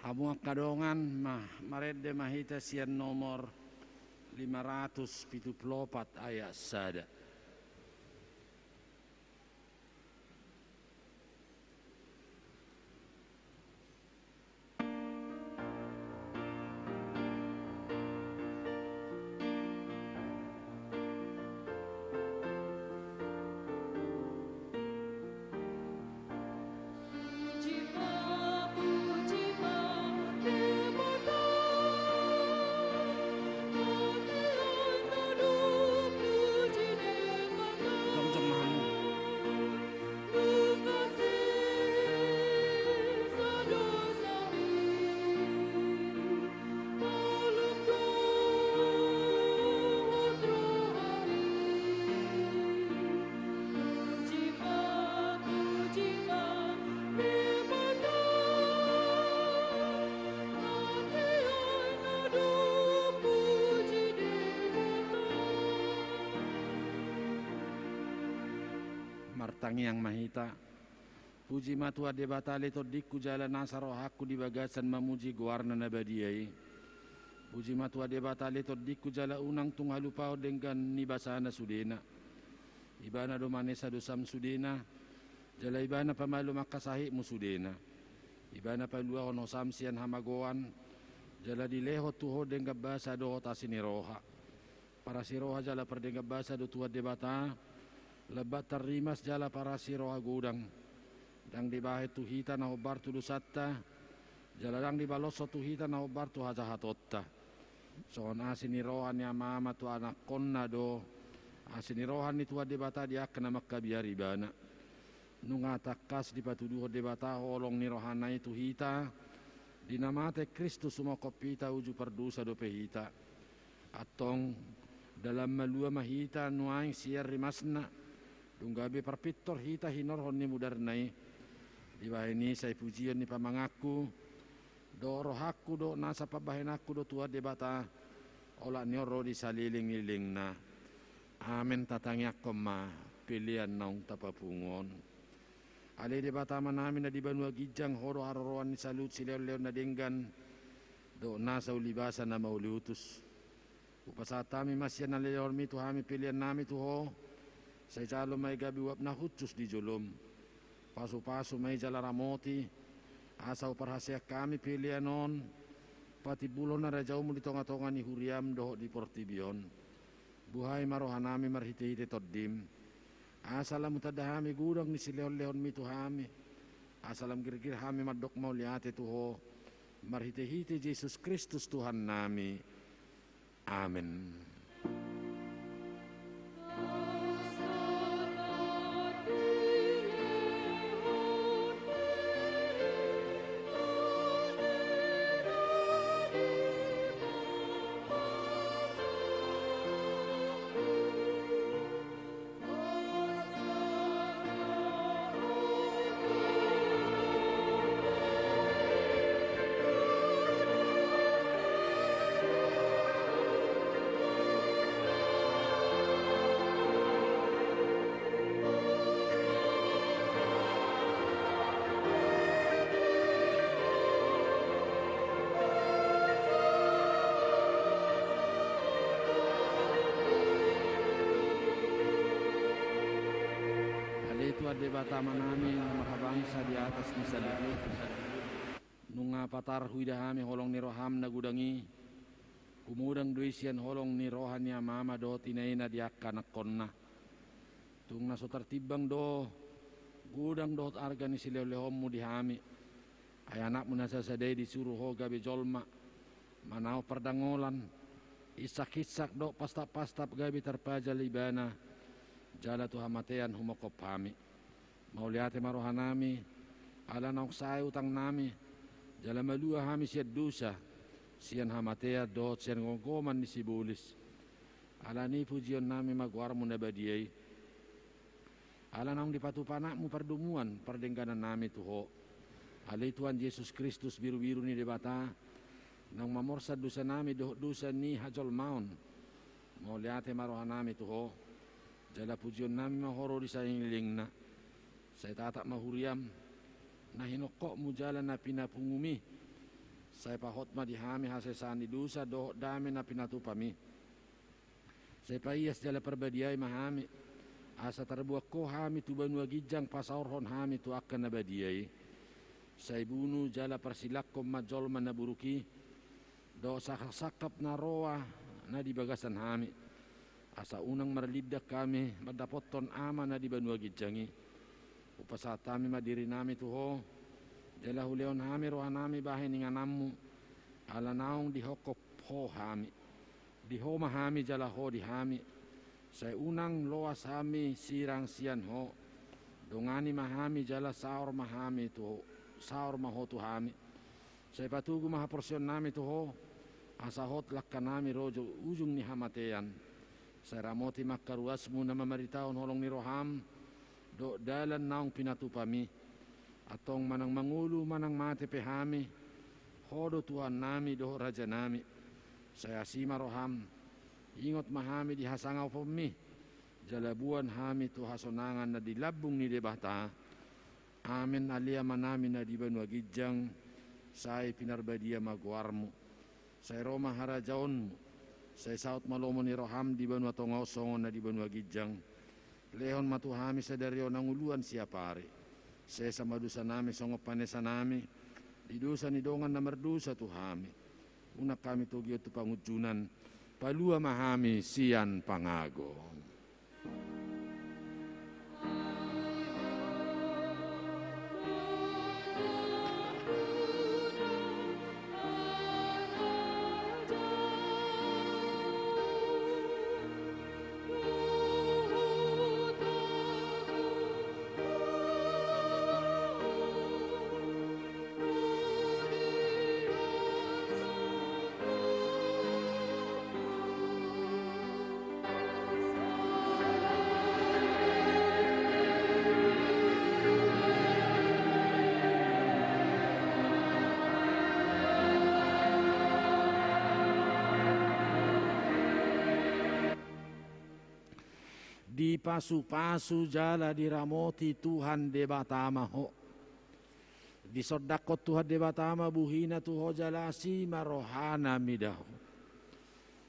Hamu angka dongan, ma-, marende ma hita sian nomor lima ratus pitu pulu opat ayat sada. Martangiang ma hita. Puji ma Tuhan Debata, ale tondingku, jala nasa rohangku di bagasan mamuji goarna na badia i. Puji ma Tuhan Debata, ale tondingku, jala unang tung halupahon denggan ni basana sudena. Ibana do manesa dosam sudena, jala ibana pamalum angka sahitmu sudena. Ibana paluahon hosam sian hamagoan, jala dilehon tu ho denggan basa dohot asi ni roha. Parasi roha jala pardenggan basa do Tuhan Debata, lambat tarrimas jala parasi roha godang. Ndang dibahen tu hita na hombar tu dosanta, jala ndang dibaloshon tu hita na hombar tu hajahatonta. Songon asi ni roha ni amama tu anakkonna do asi ni roha ni Tuhan Debata di angka na mangkabiari ibana. Nunga tangkas dipatuduhon Debata holong ni rohana i tu hita, di na mate Kristus humophop hita uju pardosa dope hita. Antong, dalan malua ma hita nuaeng sian rimasna, dung gabe parpintor hita hinorhon ni mudarna i. Dibahen i sai pujion ni pamanganku, dohot rohangku dohot nasa pambahenanku do Tuhan Debata, olat ni on ro di saleleng ni lelengna. Amen. Tatangiangkon ma pelean naung tapapungu on. Ale Debata Amanami na di banua ginjang, ho do haroroan ni saluhut silehonlehon na denggan dohot nasa ulibasa na mauliutus. Hupasahat hami ma sian na nilehonmi tu hami peleannami tu ho, sai jalo ma i gabe uap na hushus di jolom. Pasupasu ma i jala ramoti, asa huparhaseang hami pelean on patimbulhon harajaonmu di tongatonga ni huriam dohot di portibi on. Buhai ma rohanami marhitehite Tondim, asa lam hutanda hami godang ni silehonlehonmi tu hami, asa lam girgir hami mandok mauliate tu ho, marhitehite Jesus Kristus Tuhannami. Amen. Ale Tuhan Debata Amanami na marhabangsa di atas ni saluhut, nunga patar huida hami holong ni roham na godang i. Humodang do i sian holong ni roha ni amama dohot inaina di angka anakkonna. Tung na so tartimbang do godang dohot arga ni silehonlehonmu di hami. Ai anakmu na sasada i disuru ho gabe jolma, manaon pardangolan, hinsahinsak dohot pastappastap gabe tarpajal ibana, jala tu hamatean humophop hami. Mauliate ma rohanami, ala naung sae utangnami, jala malua hami sian dosa, sian hamatean dohot sian gomgoman ni sibolis. Alani i pujionnami ma goarmu na badia i. Ala naung dipatupa anakmu pardomuan pardengganannami tu ho. Ale Tuhan Jesus Kristus, birubiru ni Debata, naung mamorsan dosanami dohot dosa ni hajolmaon. Mauliate ma rohanami tu ho, jala pujionnami ma ho ro di saleleng ni lelengna. Sai tatap ma huriam, na hinophopmu jala na pinapungumi. Sai pahot ma di hami hasesaan ni dosa dohot dame na pinatupami. Sai paias jala parbadiai ma hami, asa tarbuang Ho hami tu banua ginjang pasaorhon hami tu angka na badia i. Sai bunu jala parsilanghon ma jolma na buruk i, dohot sangkap-sangkap na roa na di bagasan hami, asa unang marlindang hami mandapothon Ama na di banua ginjang i. Hupasahat hami ma dirinami tu Ho, jala hulehon hami rohanami bahen ingananmu, ala naung dihophop Ho hami. Di Ho ma hami jala Ho di hami. Sai unang loas hami sirang sian Ho. Dongani ma hami jala saor ma hami tu Ho, saor ma Ho tu hami. Sai patogu ma haporseaonnami tu Ho, asa hot langkanami ro jo ujung ni hamatean. Sai ramoti ma angka ruasmu na mamaritahon holong ni roham, dohot dalan naung pinatupami. Antong manang mangolu manang mate pe hami, Ho do Tuhannami dohot Rajanami. Sai asi ma roham, ingot ma hami di hasangaponmi, jala boan hami tu hasonangan na di lambung ni Debata. Amen. Ale Amanami na di banua ginjang, sai pinarbadia ma goarmu. Sai ro ma harajaonmu. Sai saut ma lomo ni roham di banua tonga on songon na di banua ginjang. Lehon ma tu hami sadari on hangoluan siapari. Sesa ma dosanami songon panesanami di dosa ni dongan na mardosa tu hami. Unang hami togihon tu pangunjunan. Palua ma hami sian pangago. Dipasupasu jala diramoti Tuhan Debata ma ho. Disondangkon Tuhan Debata ma buhina tu ho jala asi ma rohana mida ho.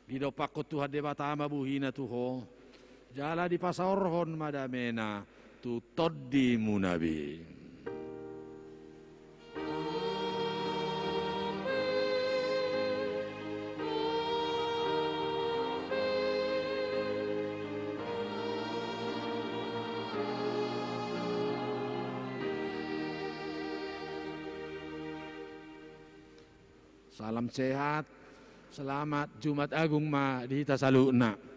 Didompakkon Tuhan Debata ma buhina tu ho, jala dipasaorhon ma damena tu tondimuna be. Salam sehat, selamat Jumat Agung ma di hita saluhutna.